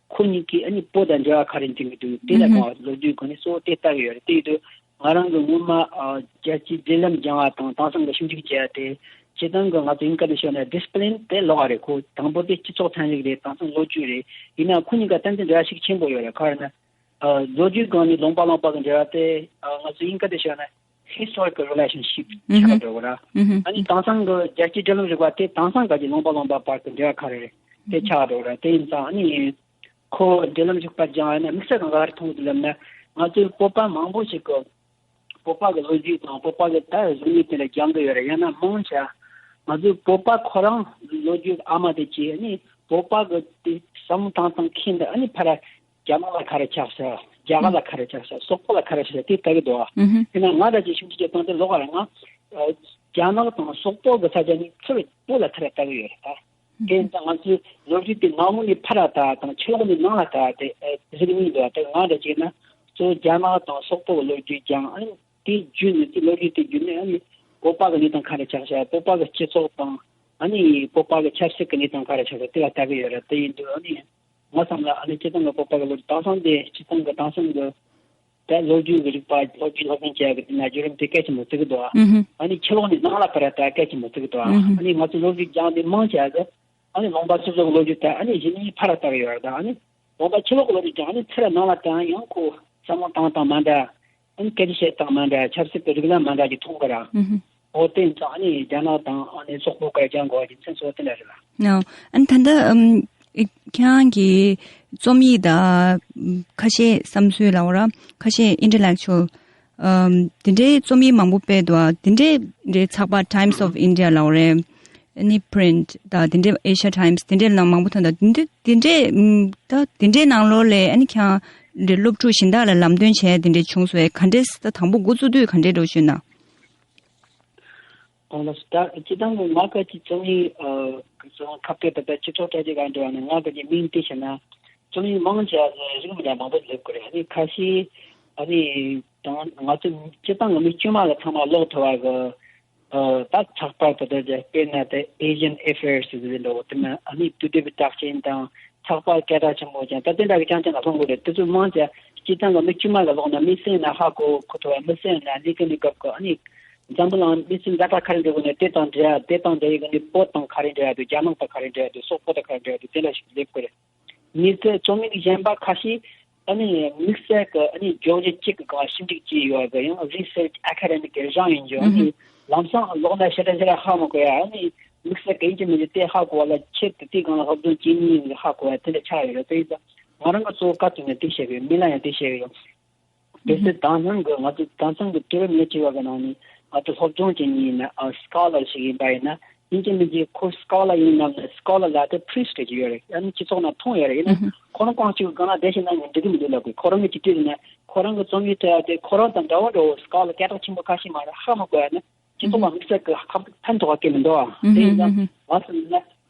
ཁོ་གཉིས་ཀྱིས་ཨ་ནི་བོད་དང་འབྲེལ་བ་ག་རེ་འཛིན་གྱི་འདུག་དེ་ལ་ཨུ་ཧུ། གང་ལོ་རྒྱུས་སྒོ་ནས་གཙོ་བོ་དེ་ལྟ་གི་ཡོད་རེད། དེ་ཡིན་དུས་ང་རང་གི་སྔོན་མ་ཨ་རྒྱལ་སྤྱིའི་འབྲེལ་ལམ་སྦྱང་བ་དང་དེང་སང་གི་ཞིབ་འཇུག་བྱས་ཏེ་ སྤྱིར་བཏང་གི་ང་ཚོ་ཡིན་ག་དེ་ཤོད་ན་ཌི་སི་པི་ལིན་དེ་ལོགས་རེད། ཁོ་དང་པོ་དེ་སྤྱི་ཚོགས་ཚན་རིག་རེད། དེང་སང་ལོ་རྒྱུས་རེད། ཡིན་ན་ཁོ་གཉིས་ཀ་ཏན་ཏན་འབྲེལ་བ་ཞིག་ཆེན་པོ་ཡོད་རེད། ག་རེ་ན། ཨ། ལོ་རྒྱུས་སྒང་ནས་ལུང་པ་ལུང་པ་གི་འབྲེལ་བ་དེ། ཨ། ང་ཚོ་ཡིན་ག་དེ་ཤོད་ན་ཧི་སི་ཊོ་རི་ཀལ་རི་ལེ་ཤན་ཤིབ་ཆགས་འགྲོ་གི་ར། ཨ་ནི་དེང་སང་གི་རྒྱལ་སྤྱིའི་འབྲེལ་ལམ་རིག་པ་དེ་དེང་སང་ག་གི་ལུང་པ་ལུང་པ་བར་གྱི་འབྲེལ་བ་ག་རེ་རེད་དེ་ཆགས་འགྲོ་གི་ར། དེ་ཡིན་ཙང་ཨ་ནི་ཁོ་འབྲེལ་ལམ་རིག་པ་སྦྱང་ཡ་ན་དམིགས་བསལ་གང་ག་རེ་མཐོང་གི་འདུག་ལབ་ན། ང་ཚོའི་བོད་པ་མང་པོ་ཞིག་གི་བོད་པ་གི་ལོ་རྒྱུས་དང་བོད་པ་གི་ད་གཟུགས་བརྙན་དེ་འདྲ་སྦྱང་གི་ཡོད་རེད། ཡང་ན་མང་ཆེ་ང་ཚོའི་བོད་པ་ཁོ་རང་ལོ་རྒྱུས་ཨ་མ་དེ་གྱིས་ཨ་ནི་བོད་པ་གི་དེ་བསམ་བློ་བཏང་སྟངས་མཁན་དེ་ཨ་ནི་ཕར་རྒྱ་ནག་ལ་ག་རེ་ཆགས་ཤག་རྒྱ་གར་ལ་ག་རེ་ཆགས་ཤག་སོག་པོ་ལ་ག་རེ་ཆགས་ཤག་དེ་ལྟ་གི་འདུག་ཨ། ཨ་ཧུམ། དེ་ན་ང་རང་གི་ཞིབ་འཇུག་བྱེད་སྟངས་དེ་ལོགས་ཀ་རེད། ང་རྒྱ་ནག་དང་སོག་པོ་གི་ས་ཆ་ནས་ཚུར་བོད་ལ་ཐར་ལྟ་གི་ཡོད་རེད་ད། དེ་ཡིན་ཙང་ང་ཚོའི་ལོ་རྒྱུས་དེ་ནང་ལོགས་ནས་ཕར་ལ་ལྟ་དང་ཕྱི་ལོགས་ནས་ནང་ལ་ལྟ་དེ་གཟུགས་བརྙན་འདུག་ཨ། དེ་ང་འདྲ་བྱས་ན་གཙོ་བོ་རྒྱ་ནག་དང་སོག་པོ་གི་ལོ་རྒྱུས་སྦྱང་། ཨ་ནི་དེ་བརྒྱུད་ནས་དེ་ལོ་རྒྱུས་དེ་བརྒྱུད་ནས་ཨ་ནི་བོད་པ་གི་གནས་སྟངས་ག་རེ་ཆགས་ཤག་བོད་པ་གི་སྤྱི་ཚོགས་དང་ཨ་ནི་བོད་པ་གི་ཆབ་སྲིད་ཀྱི་གནས་སྟངས་ག་རེ་ཆགས་ཤག་དེ་ལ་ལྟ་གི་ཡོད་རེད། དེ་ཡིན་དུས་ཨ་ནི་ང་བསམ་ལ་ཨ་ནི་སྤྱིར་བཏང་གི་བོད་པ་གི་ལོ་རྒྱུས་དེང་སང་དེ་སྤྱིར་བཏང་གི་དེང་སང་གི་ད་ལོ་རྒྱུས་ཀྱི་རིག་པ་ལོ་རྒྱུས་སློབ་སྦྱོང་བྱེད་ཡག་གི་དེ་ན་བརྒྱུད་རིམ་དེ་གལ་ཆེན་པོ་བརྩི་གི་འདུག་ཨ། ཨ་ནི་ཕྱི་ལོགས་ནས་ནང་ལ་ཕར་ལྟ་གལ་ཆེན་པོ་བརྩི་གི་འདུག་ཨ། ཨ་ནི་ང་ཚོ་ལོ་རྒྱུས་སྦྱངས་ཏེ་མང་ཆེ་བ་གི་ཨ་ནི་ལུང་པ་སོ་སོ་གི་ལོ་རྒྱུས་དེ་ཨ་ནི་གཞི་ནས་ཕར་ལ་ལྟ་གི་ཡོད་རེད་ད། ཨ་ནི་ལུང་པ་ཕྱི་ལོགས་གི་ལོ་རྒྱུས་སྦྱངས་ཨ་ནི་ཚུར་ནང་ལ་ལྟ་ཡང་ཁོ་བསམ་བློ་བཏང་སྟངས་མ་འདྲ། ཨ་ནི་སྐད་ཆ་བཤད་སྟངས་མ་འདྲ། ཆབ་སྲིད་ཀྱི་རིགས་ལམ་མ་འདྲ་ཞིག་མཐོང་གི་ར། ཨོ་དེ་ཡིན་ཙང་ཨ་ནི་རྒྱ་ནག་དང་ཨ་ནི་སོག་པོ་ག་རེ་སྦྱང་དགོས་རྒྱུ་མཚན་གཙོ་བོ་དེ་འདྲ་རེད་ལ། ཨོ། ཨ་ནི་ད་ལྟ་ཨམ། ཁྱེད་རང་གི་རྩོམ་ཡིག་དང་ཁ་ཤས་བསམ་ཚུལ་ལབ་ར། ཁ་ཤས་ཨིན་ཊེ་ལེག་ཅུ་ཨལ། ཨམ། དེ་འདྲའི་རྩོམ་ཡིག་མང་པོ་སྤེལ་འདུག་ཨ། དེ་འདྲའི་རེད། ཚགས་པར་Times of India ལབ་རེད། ཨ་ནི་པི་རིན་ཊི་དང་དེ་འདྲའི་Asia Times དེ་འདྲའི་ནང་མང་པོ་ཐོན་འདུག་དེ་འདྲའི་དེ་འདྲའི་ཨམ། ད་དེ་འདྲའི་ནང་ལོགས་ལས་ཨ་ནི་ཁྱེད་རང་རེད་སློབ་ཕྲུག་གཞན་དག་ལ་ལམ་སྟོན་བྱས་དེ་འདྲའི་བྱུང་སོང་བས། ག་འདྲས་ད་དང་པོ་འགོ་བཙུགས་དུས་ག་འདྲས་འགྲོ་བཞིན་ན། ཨོ་ལགས་སོ། ད་སྤྱིར་བཏང་གི་ང་ག་ཅིག་རྩོམ་ཡིག་ཨ། ཁ་སྐད་དང་ད་སྤྱི་ཚོགས་དྲ་རྒྱ་ག་འགྲོ་བ་ནི་ང་ག་ཅིག་མིང་དེ་བཤད་ན་རྩོམ་ཡིག་མང་ཆེ་བ་རིགས་མི་འདྲ་མང་པོ་སླེབས་ཀྱི་རེད། ཨ་ནི་ཁ་ཤས་ཨ་ནི་དང་ང་ཚོ་སྤྱིར་བཏང་གི་མི་དཀྱུས་མ་ལ་ཚང་མ་ཀློག་ཐུབ་པ་གི་ཨ། ད་ཚགས་པར་དེ་འདྲ་དཔེར་ན་དེ་Asian Affairs ཟེར་འདྲ་བོ་དེ་ན་ཨ་ནི་དུས་དེབ་གྲགས་ཅན་དང་ཚགས་པར་སྐད་གྲགས་ཆེན་པོ་ཅན་ད་དེ་འདྲ་གི་རྐྱང་རྐྱང་ལ་ལྷུང་གི་རེད། དེ་ཚོ་མང་ཆེ་སྤྱིར་བཏང་གི་མི་དཀྱུས་མ་ལ་ཀློག་ན་མི་སེམས་ན་ཧ་གོ་གོ་ཐུབ་པ། མི་སེམས་ན་ལས་ཀ་ནི་སྐབས་ཀྱི་ཨ་ནི་འཛམ་བུ་གླིང་མི་སེམས་ཛ་དྲག་ག་རེ་འགྲོ་གི་ནས་དེ་དང་འབྲེལ་དེ་དང་འབྲེལ་ཡོད་གི་ནི་བོད་དང་ག་རེ་འབྲེལ་ཡོད་འདུག་རྒྱ་ནག་དང་ག་རེ་འབྲེལ་ཡོད་འདུག་སོག་པོ་དང་ག་རེ་འབྲེལ་ཡོད་འདུག་དེ་འདྲ་ཞིག་སླེབས་ཀྱི་རེད། མི་ཚེ་རྩོམ་ཡིག་གཞན་པ་ཁ་ཤས་ཨ་ནི་དམིགས་བསལ་གྱི་ཨ་ནི་བརྗོད་གཞི་གཅིག་གི་སྒང་ཞིབ་འཇུག་བྱས་ཡོད་པ་ཡང་research academic གི་རང་ཡིན་རྒྱུ། ཨ་ནི་ལམ་སང་ཀློག་ན་ཞེ་དྲག་ཞེ་དྲག་ཧ་མ་གོ་ཡ། ཨ་ནི་དམིགས་བསལ་གྱི་ཡིན་གཅིག་མིན་གཅིག་དེ་ཧ་གོ་བ་ལ་ཆེད་དུ་དེའི་སྒང་ལ་སློབ་སྦྱོང་བྱེད་མཁན་ཡིན་ཧ་གོ་ཡ་དེ་འདྲ་ཆགས་ཡོད་རེད། དེ་ཡིན་ཙང་ང་རང་གི་གཙོ་བོ་བཀའ་བསྡུར་ནས་དེ་བཤད་གི་ཡོད། མི་ལ་ཡང་དེ་བཤད་གི་ཡོད། གལ་སྲིད་དེང་སང་གི་ང་ཚོ་དེང་སང་གི་དུས་རབས་ཉེར་གཅིག་པ་གི་ནང་ནས་ང་ཚོ་སློབ་སྦྱོང་བྱེད་མཁན་ཡིན་ན་ཨ་scholar ཞིག་ཡིན་པ་ཡིན་ན་ཡིན་གཅིག་མིན་གཅིག་ཁོ་scholar ཡིན་ནམ་ན། scholar ལ་དེ་prestige ཡོད་རེད། ཨ་ནི་སྤྱི་ཚོགས་ནང་མཐོང་ཡོད་རེད། ཡིན་ན་ཁོ་རང་རྐང་གཅིག་གི་སྒང་ལ་བསྡད་བཞིན་ན་ཡང་འགྲིག་གི་མི་འདུག་ལབ་དགོས། ཁོ་རང་གི་ཅིག་བལྟས་ན་ཁོ་རང་གི་རྩོམ་ཡིག་བྲིས་ཡ་དེ་ཁོ་རང་དང་འདྲ་བོ་འདྲ་བོ་scholar སྐད་གྲགས་ཆེན་པོ་ཁ་ཤས་མ་རེད། ཧ་མ་གོ་ཡ་ན་སྤྱི་ཚོགས་ལ་དམིགས་བསལ་གྱི་ཁ་ཕན་ཐོགས་པ་སྐྱེ་མི་འདུག་ཨ། དེ་ཡིན་ཙང་ང་ཚོ་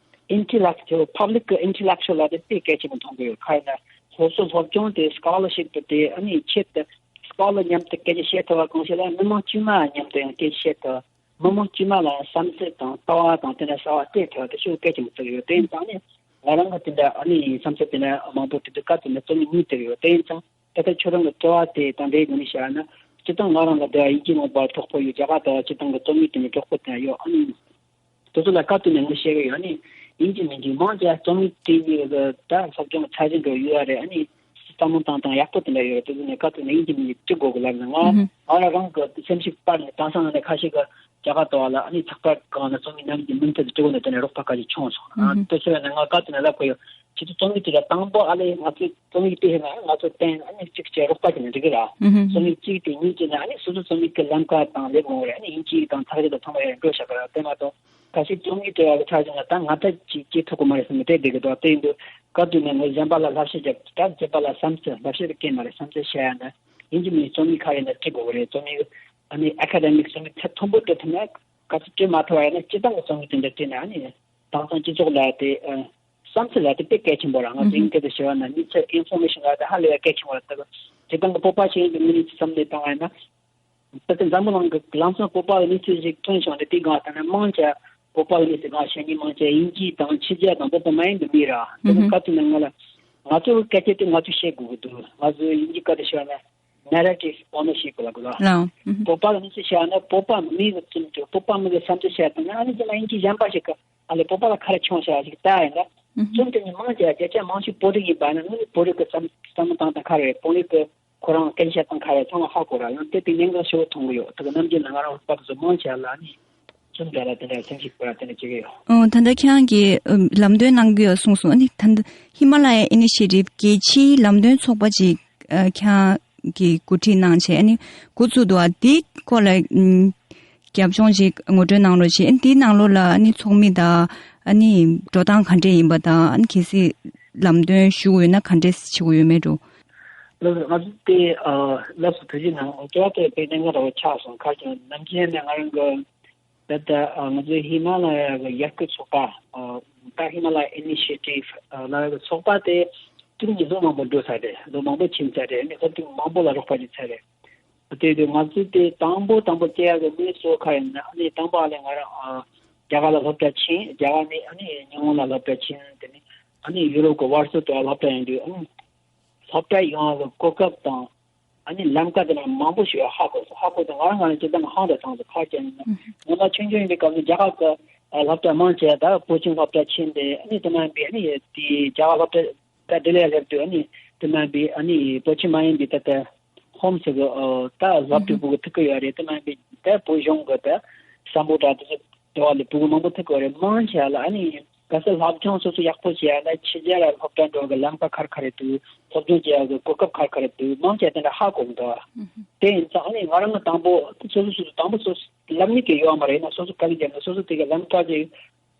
ནི་intellectual, public གི་intellectual ལ་དེ་དཔེ་གལ་ཆེན་པོ་མཐོང་གི་ཡོད། ག་རེ་ན་སློབ་གསོ་སློབ་སྦྱོང་དེ་scholarship དེ་ཨ་ནི་ཆེད་དུ་scholar མཉམ་དུ་སྐད་ཆ་བཤད་ཐུབ་པ་གང་ཞིག་ལ་མི་མང་དཀྱུས་མ་མཉམ་དུ་ཡང་སྐད་ཆ་བཤད་ཐུབ། མི་མང་དཀྱུས་མ་ལ་བསམ་ཚུལ་དང་ལྟ་བ་དང་དེ་འདྲ་གསར་པ་སྤྲད་ཐུབ་པ་དེ་ཤུགས་གལ་ཆེན་པོ་བརྩི་གི་ཡོད། དེ་ཡིན་ཙང་ནི་ང་རང་གི་དེ་འདྲ་ཨ་ནི་བསམ་ཚུལ་དེ་འདྲ་མང་པོ་དེ་དུས་སྐབས་དེ་འདྲ་རྩོམ་ཡིག་གཉིས་བྲིས་ཡོད། དེ་ཡིན་ཙང་ད་ལྟ་ཁྱོད་རང་གི་དྲི་བ་དེ་དང་འབྲེལ་ནས་བཤད་ན་སྤྱིར་བཏང་ང་རང་ལ་དེ་ཡིན་གཅིག་མིན་གཅིག་གྲོགས་པོ་ཡོད། རྒྱ་གར་དུ་སྤྱིར་བཏང་གི་རྩོམ་ཡིག་དེ་འདྲ་གྲོགས་པོ་དེ་འདྲ་ཡོད། ཨ་ནི་དེ་ཚོ་ལ་སྐབས་དེ་འདྲ་ངས་བཤད་གི་ཡོད། ཨ་ནི་ཡིན་གཅིག་མིན་གཅིག་མང་ཆེ་རྩོམ་ཡིག་བྲིས་ནས་ད་སློབ་སྦྱོང་ཚར་གཅིག་འགྲོ་ཡོད་རེད། ཨ་ནི་བསམ་བློ་བཏང་སྟངས་ཡག་པོ་དེ་འདྲ་ཡོད་རེད། དེ་ཚོ་ནས་སྐབས་དེ་འདྲ་ཡིན་གཅིག་མིན་གཅིག་བྲི་དགོས་གི་ལབ་ན་ང་ང་རང་རང་གི་སེམས་ཤུགས་སྤར་ནས་དེང་སང་ང་ནས་ཁ་ཤས་གི་རྒྱ་གར་དུ་བ་ལ་ཨ་ནི་ཚགས་པར་སྒང་ན་རྩོམ་ཡིག་རྣམས་ཀྱི་མིང་ཚད་དུ་སྤྲོད་ནས་དེ་ནས་རོགས་པ་ཁ་ཅིག་བྱུང་སོང་། ཨ་དེ་ཚོ་ཡང་ང་སྐབས་དེ་ནས་ལབ་དགོས་ཡོད། ཁྱེད་ཚོ་རྩོམ་ཡིག་དེ་ལ་དང་པོ་ཨ་ལས་ང་ཚོས་རྩོམ་ཡིག་དེ་ཧེ་ན་ང་ཚོ་བསྟན་ཨ་ནི་གཅིག་བྱས་རོགས་པ་དེ་ནས་འགྲིག་གི་ར། རྩོམ་ཡིག་གཅིག་དེ་གཉིས་བྱས་ན་ཨ་ནི་སོ་སོ་རྩོམ་ཡིག་གི་ལམ་ཁ་དང་ལེབ་འོང་རེད། ཨ་ནི་དབྱིན་ཇི་ཡིག་དང་ཚགས་ཡིག་དང་ཚང་མ་ཡར་འགྲོ་བཞག་གི་ར། དེ་མ་གཏོགས་ཁ་ཤས་རྩོམ་ཡིག་དེ་ལ་ཆ་བཞག་ན་ད་ང་ད་ཅིག་སྐྱེ་ཐུབ་ཀྱི་མ་རེད་བསམ་ནས་བསྡད་བསྡད་ཀྱི་འདུག་དེ་ཡིན་དུས་སྐབས་དེ་ནས་ངས་གཞན་པ་ལ་བསླབ་བྱ་བརྒྱབ། ད་གཞན་པ་ལ་བསམ་ཚུལ་བསླབ་བྱ་དེ་སྐྱེལ་མ་རེད། བསམ་ཚུལ་བཤད་ཡ་ན་ཡིན་གཅིག་མིན་གཅིག་རྩོམ་ཡིག་ག་རེ་ཡིན་ན་བྲི་དགོས་ཀྱི་རེད། རྩོམ་ཡིག་ཨ་ནི་ཨེ་ཁ་ཌེ་མིག་རྩོམ་ཡིག་ཚད་མཐོན་པོ་བྲི་ཐུབ་ན་ག་ཚོད་བྲི་མ་ཐུབ་པ་ཡིན་ན་སྤྱིར་བཏང་གི་རྩོམ་ཡིག་དེ་འདྲ་བྲིས་ན་ཨ་ནི་དེང་སང་སྤྱི་ཚོགས་ལ་དེ་ཨ་བསམ་ཚུལ་ལ་དེ་དཔེ་གལ་ཆེན་པོ་རེད། ང་ཚོ་ཨིན་སྐད་དུ་ཞུ་བ་ན་མི་ཚེ་ཨིན་ཕོར་མེ་ཤན་ལ་དེ་ཧ་ལས་པ་གལ་ཆེན་པོ་རེད། ད་སྤྱིར་བཏང་གི་བོད་པ་ཞིག་ཡིན་པའི་ངོས་ནས་བསམ་བློ་བཏང་བ་ཡིན་ན། ད་ལྟ་འཛམ་བུ་གླིང་གི་ལམ་སང་བོད་པ་གི་གནས་ཚུལ་ཞིག་ཐོན་བྱུང་སྟེ་དེའི་སྒང་ལ་ད་ནི་མང་ཆེ་བོད་པ་གི་གནས་ཚུལ་སྒང་བཤད་མཁན་མང་ཆེ་དབྱིན་ཇི་དང་ཕྱི་རྒྱལ་དང་བོད་པ་མ་ཡིན་པའི་མི་རེད། དེ་ནི་སྐབས་དེ་ནས་ང་ལ་ང་ཚོའི་སྐད་ཆ་དེ་ང་ཚོས་བཤད་དགོས་ཀྱི་འདུག་ང་ཚོས་དབྱིན་ཇི་སྐད་དུ་བཤད་ན། narrative ownership ལ་གོ་ལ། ལའོ། ཨུ་ཧུ། བོད་པ་ལ་ནི་ཅི་བཤད་ན་བོད་པ་མི་གི་རྩོམ་དེ་བོད་པ་མི་གི་བསམ་ཚུལ་བཤད་དང་ཨ་ནི་ཅི་ན་ཨིན་ཅི་གཞན་པ་ཞིག་གི་ཨ་ལས་བོད་པ་ལ་ཁ་ར་ཆུང་བཤད་ཞིག་ལྟ་ཡིན་ན། ཨུ་ཧུ། རྩོམ་དེ་ནི་མང་ཆེ་བ་བརྒྱ་ཆ་མང་ཤོས་བོད་རིགས་ཡིན་པ་ན་ནི་བོད་རིགས་གི་བསམ་བསམ་བློ་བཏང་སྟངས་ཁ་རེད། བོད་རིགས་གི་ཁོ་རང་སྐད་ཆ་བཤད་སྟངས་ཁ་རེད། ཚང་མ་ཧ་གོ་ར་ཡང་དེ་དེ་གནད་འགག་ཞེ་པོ་མཐོང་གི་ཡོད། དེ་གི་ནམ་རྒྱུན་ལ་ང་རང་བོད་པ་ཚོ་མང་ཆེ་བ་ལ་ནི། ཅུང་དགའ་ལ་དེ་འདྲ་སེམས་ཤིག་པ་དེ་འདྲ་བྱེད་ཀྱི་ཡོད། ཨོ། ད་ལྟ་ཁྱེད་རང་གིས་ཨ་ལམ་སྟོན་གནང་གི་ཡོད་གསུངས་སོང་། ཨ་ནི་ད་ལྟ་ཧི་མ་ལ་ཡ་ཨི་ནི་ཤི་ཊིབ་རྒྱལ་སྤྱིའི་ལམ་སྟོན་ཚོགས་པ་ཅིག་ཨ་ཁྱེད་རང་གིས་གོ་སྒྲིག་གནང་བྱས་ཨ་ནི་འགོ་བཙུགས་འདུག་ཨ། དེའི་སྐོར་ལ་ཨམ་རྒྱབ་ལྗོངས་ཅིག་ངོ་སྤྲོད་གནང་རོགས་བྱེད། ཨ་ནི་དེའི་ནང་ལོགས་ལ་ཨ་ནི་ཚོགས་མི་དང་ཨ་ནི་འགྲོ་སྟངས་ག་འདྲས་ཡིན་པ་དང་ཨ་ནི་གལ་སྲིད་ལམ་སྟོན་ཞུ་དགོས་ཡོད་ན་ག་འདྲས་བྱེད་དགོས་ཡོད་མེད་འགྲོ། ལགས་སོ། ང་ཚོ་དེ་ཨ་ལགས་སོ། ཐུགས་རྗེ་གནང་། ཨོ་ཀེ་དེ་དཔེ་གནད་འགག་འདྲ་བོ་ཆགས་སོང་། ག་རེ་ཟེར་ན་ནམ་རྒྱུན་ནས་ང་རང་གི་ད་ལྟ་ཨ་ང་ཚོའི་ཧི་མ་ལ་ཡ་གི་ཡར་སྐུལ་ཚོགས་པ། ཨ་ད་ཧི་མ་ལ་ཡ་ཨི་ནི་ཤི་ཊིབ་ཨ་ལ་ཡ་གི་ཚོགས་པ་དེ་དེ་རིང་ནས་ལོ་མང་པོ་འགྲོ་ཚར་རེད། ལོ་མང་པོ་ཕྱིན་ཚར་རེད། ཨ་ནི་སློབ་ཕྲུག་མང་པོ་ལ་རོགས་པ་བྱས་ཚར་རེད། དེ་དུས་ང་ཚོས་དེ་དང་པོ་དང་པོ་སྐྱེ་ཡག་གི་དམིགས་སུ་ག་རེ་ཡིན་ན་ཨ་ནི་དང་པོ་ཨ་ལས་ང་རང་ཨ་རྒྱ་གར་ལ་སློབ་གྲྭ་ཕྱིན། རྒྱ་གར་ནས་ཨ་ནི་ཉི་ཧོང་ལ་སློབ་གྲྭ་ཕྱིན། དེ་ནས་ཨ་ནི་ཡུ་རོབ་ཀྱི་ཝར་སོ་དུ་སློབ་གྲྭ་ཡིན་དུས་ཨ་ནི་སློབ་གྲྭ་ཡོང་བའི་གོ་སྐབས་དང་ཨ་ནི་ལམ་ཀ་དེ་ལ་མང་པོ་ཞིག་ཧ་གོ་སོང་། ཧ་གོ་དང་ང་རང་ང་རང་སྤྱིར་བཏང་ཧང་དང་ཚང་དུ་ཁ་ཅན་ཡིན་ན་ངོ་མ་ཆུང་ཆུང་ཡིན་པའི་སྐབས་སུ་རྒྱ་གར་གྱི་སློབ་གྲྭ་མང་ཆེ་བ་ད་པོ་ཆིང་སློབ་གྲྭ་ཕྱིན་ཏེ་ཨ་ནི་དེ་མིན་པའི་ཨ་ནི་དེ་རྒྱ་གར་སློབ་གྲྭ་ད་དེ་ལས་སླེབས་དུས་ཨ་ནི་དེ་མིན་པའི་ཨ་ནི་པོ་ཆིང་མ་ཡིན་པའི་ད་ལྟ་ཧོམ་སི་གི་ད་སློབ་གྲྭའི་ཕྲུ་གུ་ཐུག་གི་ཡོད་རེད། དེ་མིན་པའི་ད་བོད་གཞུང་གི་ད་བསམ་བློ་དྲ་དེ་ཚོ་དེ་བ་ལས་ཕྲུ་གུ་མང་པོ་ཐུག་གི་ཡོད་རེད། མང་ཆེ་བ་ལ་ཨ་ནི། གལ་སྲིད་སློབ་སྦྱོང་སོ་སོ་ཡག་པོ་བྱས་ན་ཕྱི་རྒྱལ་ལ་སློབ་གྲྭ་འགྲོ་གི་ལམ་ཁ་ཁ་རེ་ཁ་རེ་འདུག་སློབ་སྦྱོང་བྱེད་ཡག་གི་གོ་སྐབས་ཁ་རེ་ཁ་རེ་འདུག་མང་ཆེ་དེ་འདྲ་ཧ་གོ་མི་འདུག་དེ་ཡིན་ཙང་ཨ་ནི་ང་རང་གི་དང་པོ་སོ་སོ་སོ་སོ་དང་པོ་སོ་སོ་ལབ་ནི་གི་ཡོད་མ་རེད་ན་སོ་སོ་དཀའ་ལས་བརྒྱབ་ན་སོ་སོ་དེ་གི་ལམ་ཁ་ཅིག་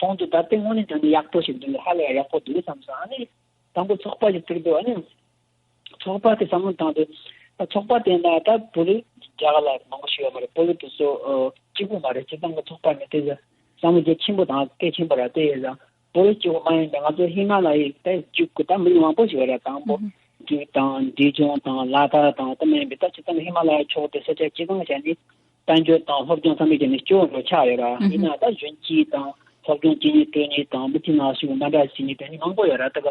མཐོང་དུས་ད་ལྟའི་དངོས་གནས་དྲང་གནས་ཡག་པོ་ཞིག་འདུག་ཧ་ལས་ཡག་པོ་འདུག་བསམ་སོང་། ཨ་ནི་དང་པོ་ཚོགས་པ་ཞིག་བཙུགས་འདུག་ཨ་ནི། ཚོགས་པ་དེ་བསམ་བློ་བཏང་དུས། ད་ཚོགས་པ་དེ་ན་ད་བོད་རིགས་རྒྱ་གར་ལ་མང་པོ་ཞིག་ཡོད་མ་རེད། བོད་རིགས་དེ་ཚོ་ཨ་གཅིག་པུ་མ་རེད། སྤྱིར་བཏང་གི་ཚོགས་པ་ནི་དེ་བསམ་བློ་རྒྱ་ཆེན་པོ་དང་གལ་ཆེན་པོ་ར་དེ་ཡོད་ཙང་། བོད་རིགས་གཅིག་པུ་མ་ཡིན་པའི་ང་ཚོ་ཧི་མ་ལ་ཡའི་ད་རྒྱུད་ཀྱི་ད་མི་རིགས་མང་པོ་ཞིག་ཡོད་རེད། དང་པོ་རྒྱུད་དང་འབྲས་ལྗོངས་དང་ལ་དྭགས་དང་དེ་མིན་པའི་ད་སྤྱིར་བཏང་གི་ཧི་མ་ལ་ཡ་ཕྱོགས་དེ་ས་ཆ་སྤྱིར་བཏང་བྱས་ནས་དཔལ་འབྱོར་དང་སློབ་སྦྱོང་ཚང་མའི་ཆ་ནས་སྐྱོ་བོ་འགྲོ་ཆགས་ཡོད་ར། ཡིན་ན་ད་གཞོན་སྐྱེས་དང་སློབ་སྦྱོང་བྱེད་མཁན་སྤྲོད་མཁན་དང་མི་ཚེ་ནང་ཞུགས་མ་འདྲ་བྱེད་མཁན་དེ་ནི་མང་པོ་ཡོད་ར། ད་ག་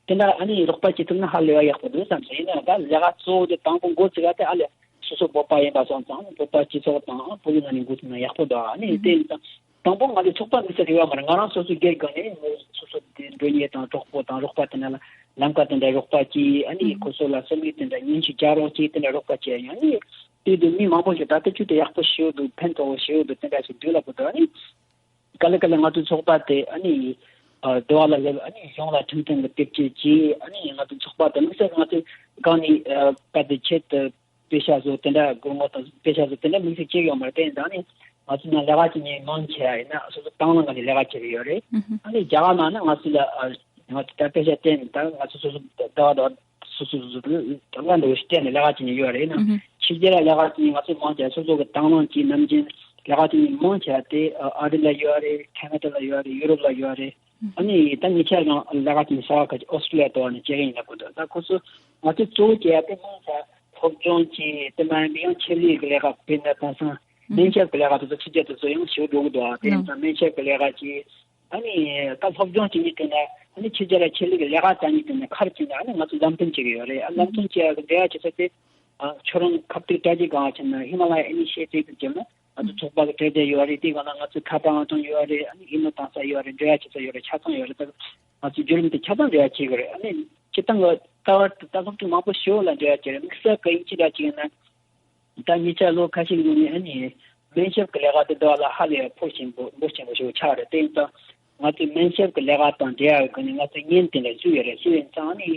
དེ་འདྲ་ཨ་ནི་རོགས་པ་བྱེད་ཐུབ་ན་ཧ་ལས་པ་ཡག་པོ་འདུག་བསམ་སོང་། ཡིན་ན་ད་ལས་ཀ་གཙོ་བོ་དེ་དང་པོ་འགོ་ཚུགས་ཡ་དེ་ཨ་ལས་སོ་སོ་བོད་པ་ཡིན་པ་སོང་ཙང་བོད་པ་སྤྱི་ཚོགས་དང་བོད་ཀྱི་ནང་ནས་འགོ་ཚུགས་ན་ཡག་པོ་འདུག་ཨ་ནི་དེ་ཡིན་ཙང་དང་པོ་ང་ཚོའི་ཚོགས་པ་དམིགས་བསལ་རེ་བ་མ་རེད། ང་རང་སོ་སོ་སྒེར་སྒང་ནས་སོ་སོ་དེ་མགྲོན་གཉེར་དང་གྲོགས་པོ་དང་རོགས་པ་དེ་འདྲ་ལ་ལམ་ཀ་དེ་འདྲ་རོགས་པ་གྱིས་ཨ་ནི་ཁོ་ཚོ་ལ་རྩོམ་ཡིག་དེ་འདྲ་སྙན་ཞུ་རྒྱག་རོགས་གྱིས་དེ་འདྲ་རོགས་པ་བྱས་ཡང་ཨ་ནི་དེ་དུས་མི་མང་པོ་ཞིག་ད་ལྟ་ཅུ་དེ་ཡག་པོ་ཞེ་པོ་འདུག་ཕན་ཐོགས་པོ་ཞེ་པོ་འདུག་དེ་འདྲ་ཞིག་འདུག་ལབ་གི་འདུག་ཨ་ནི། ག་ལེ་ག་ལེ་ང་ཚོའི་ཚོགས་པ་དེ་ཨ་ནི་ཨ་འདི་བ་ལ་སླེབས། ཨ་ནི་གཞུང་ལ་ཁྲིམས་མཐུན་གྱི་དེབ་སྐྱེལ་གྱིས་ཨ་ནི་ང་ཚོའི་ཚོགས་པ་དེ་དམིགས་བསལ་ང་ཚོའི་སྒང་ནས་ཨ་ད་དེ་ཆེད་དུ་པེ་ཤ་བཟོ་དེ་འདྲ་སྒོར་མོ་དང་པེ་ཤ་བཟོ་དེ་འདྲ་དམིགས་བསལ་སྐྱེལ་ཡོད་མ་རེད། དེ་ཡིན་ཙང་ནི་ང་ཚོ་ནང་ལས་ཀ་བྱེད་མཁན་མང་ཆེ་བ་ཡིན་ན་སོ་སོ་དང་བླངས་ངང་ནས་ལས་ཀ་བྱེད་ཀྱི་ཡོད་རེད། ཨ་ནི་རྒྱ་གར་ནང་ནི་ང་ཚོ་ལ་ཨ་ང་ཚོ་ད་པེ་ཤ་སྤྲད་ནས་ད་ང་ཚོ་སོ་སོ་ད་ད་ད། སོ་སོ་སོ་སོ་ལ་འགྲོ་སྤྲད་ནས་ལས་ཀ་བྱེད་མཁན་ཡོད་རེད་ན། ཕྱི་རྒྱལ་ལ་ལས་ཀ་བྱེད་མཁན་ང་ཚོ་མང་ཆེ་སོ་སོ་གི་དང་བླངས་ཀྱིས་ནམ་རྒྱུན་ལས་ཀ་བྱེད་མཁན་མང་ཆེ་དེ་ཨ་རི་ལ་ཡོད་རེད། ཁེ་ན་ཌ་ལ་ཡོད་རེད། ཡུ་རོབ་ལ་ཡོད་རེད། ཨ་ནི་ད་ཉེ་ཆར་ཡང་ལས་ཀ་བྱེད་མཁན་གསར་པ་ཁ་ཅིག་ཨོ་སི་ཀྲི་ལི་ཡ་དོ་བ་ནས་བྱེད་མཁན་ཡིན་ལབ་གི་འདུག་ད་ཁོ་ཚོ་ང་ཚོ་གཙོ་བོ་བྱེད་ཡ་དེ་མང་ཆེ་སློབ་སྦྱོང་གི་དེ་མ་ཡིན་པའི་ཡང་ཆེད་ལས་ཀྱི་ལས་ཀ་དཔེར་ན་དེང་སང་སྨན་ཞབས་ཀྱི་ལས་ཀ་དེ་ཚོ་ཕྱི་རྒྱལ་དེ་ཚོ་ཡང་ཞེ་པོ་འགྲོ་གི་འདུག་ཨ་དེ་ཡིན་ཙང་སྨན་ཞབས་ཀྱི་ལས་ཀ་གྱིས། ཨ་ནི་ད་སློབ་སྦྱོང་བྱེད་མཁན་དེ་ན་ཨ་ནི་ཕྱི་རྒྱལ་ལ་ཆེད་ལས་ཀྱི་ལས་ཀ་བྱ་མཁན་དེ་ན་ག་རེ་བྱེད་ན་ཨ་ནི་ང་ཚོ་ལམ་སྟོན་བྱེད་ཀྱི་ཡོད་རེད། ཨ་ལམ་སྟོན་བྱེད་ཡག་གི་འབྲེལ་བ་བྱེད་ས་དེ་ཨ་ཁྱོད་རང་ཁ་གཏད་གྲ་རྒྱས་གང་བྱེད་ན་ཧི་མ་ལ་ཡ་ཨི་ནི་ཤི་ཨེ་ཊིབ་བརྒྱབ་ན་ང་ཚོ་ཚོགས་པ་གི་གྲ་རྒྱས་ཡོད་རེད། དེ་ག་ན་ང་ཚོ་ཁ་པར་ཨང་གྲངས་ཡོད་རེད། ཨ་ནི་ཨི་མེལ་བཏང་ས་ཡོད་རེད། འབྲེལ་བ་བྱེད་ས་ཡོད་རེད། ཆ་ཚང་ཡོད་རེད། ད་ང་ཚོ་བརྒྱུད་རིམ་དེ་ཆ་ཚང་འབྲེལ་བ་བྱེད་ཀྱི་རེད། ཨ་ནི་སྤྱིར་བཏང་གི་ད་བར་དུ་ད་སློབ་ཕྲུག་མང་པོ་ཞིག་ལ་འབྲེལ་བ་བྱེད་རེད། དམིགས་བསལ་གི་ཡིན་གཅིག་འདྲ་གཅིག་ཡིན་ན། ད་ཉེ་ཆར་ལོ་ཁ་ཤས་སྔོན་ནས་ཨ་ནི་སྨན་ཞབས་ཀྱི་ལས་ཀ་དེ་འདྲ་ལ་ཧ་ལས་ཕོགས་ཆེན་པོ་འབོར་ཆེན་པོ་ཞིག་ཆགས་རེད། དེ་ཡིན་ཙང་ང་ཚོས་སྨན་ཞབས་ཀྱི་ལས་ཀ་དང་འབྲེལ་བའི་སྒོ་ནས་ང་ཚོས་བརྙན་དེ་འདྲ་བཟོས་ཡོད་རེད། བཟོས་ཡིན་ཙང་ཨ་ནི་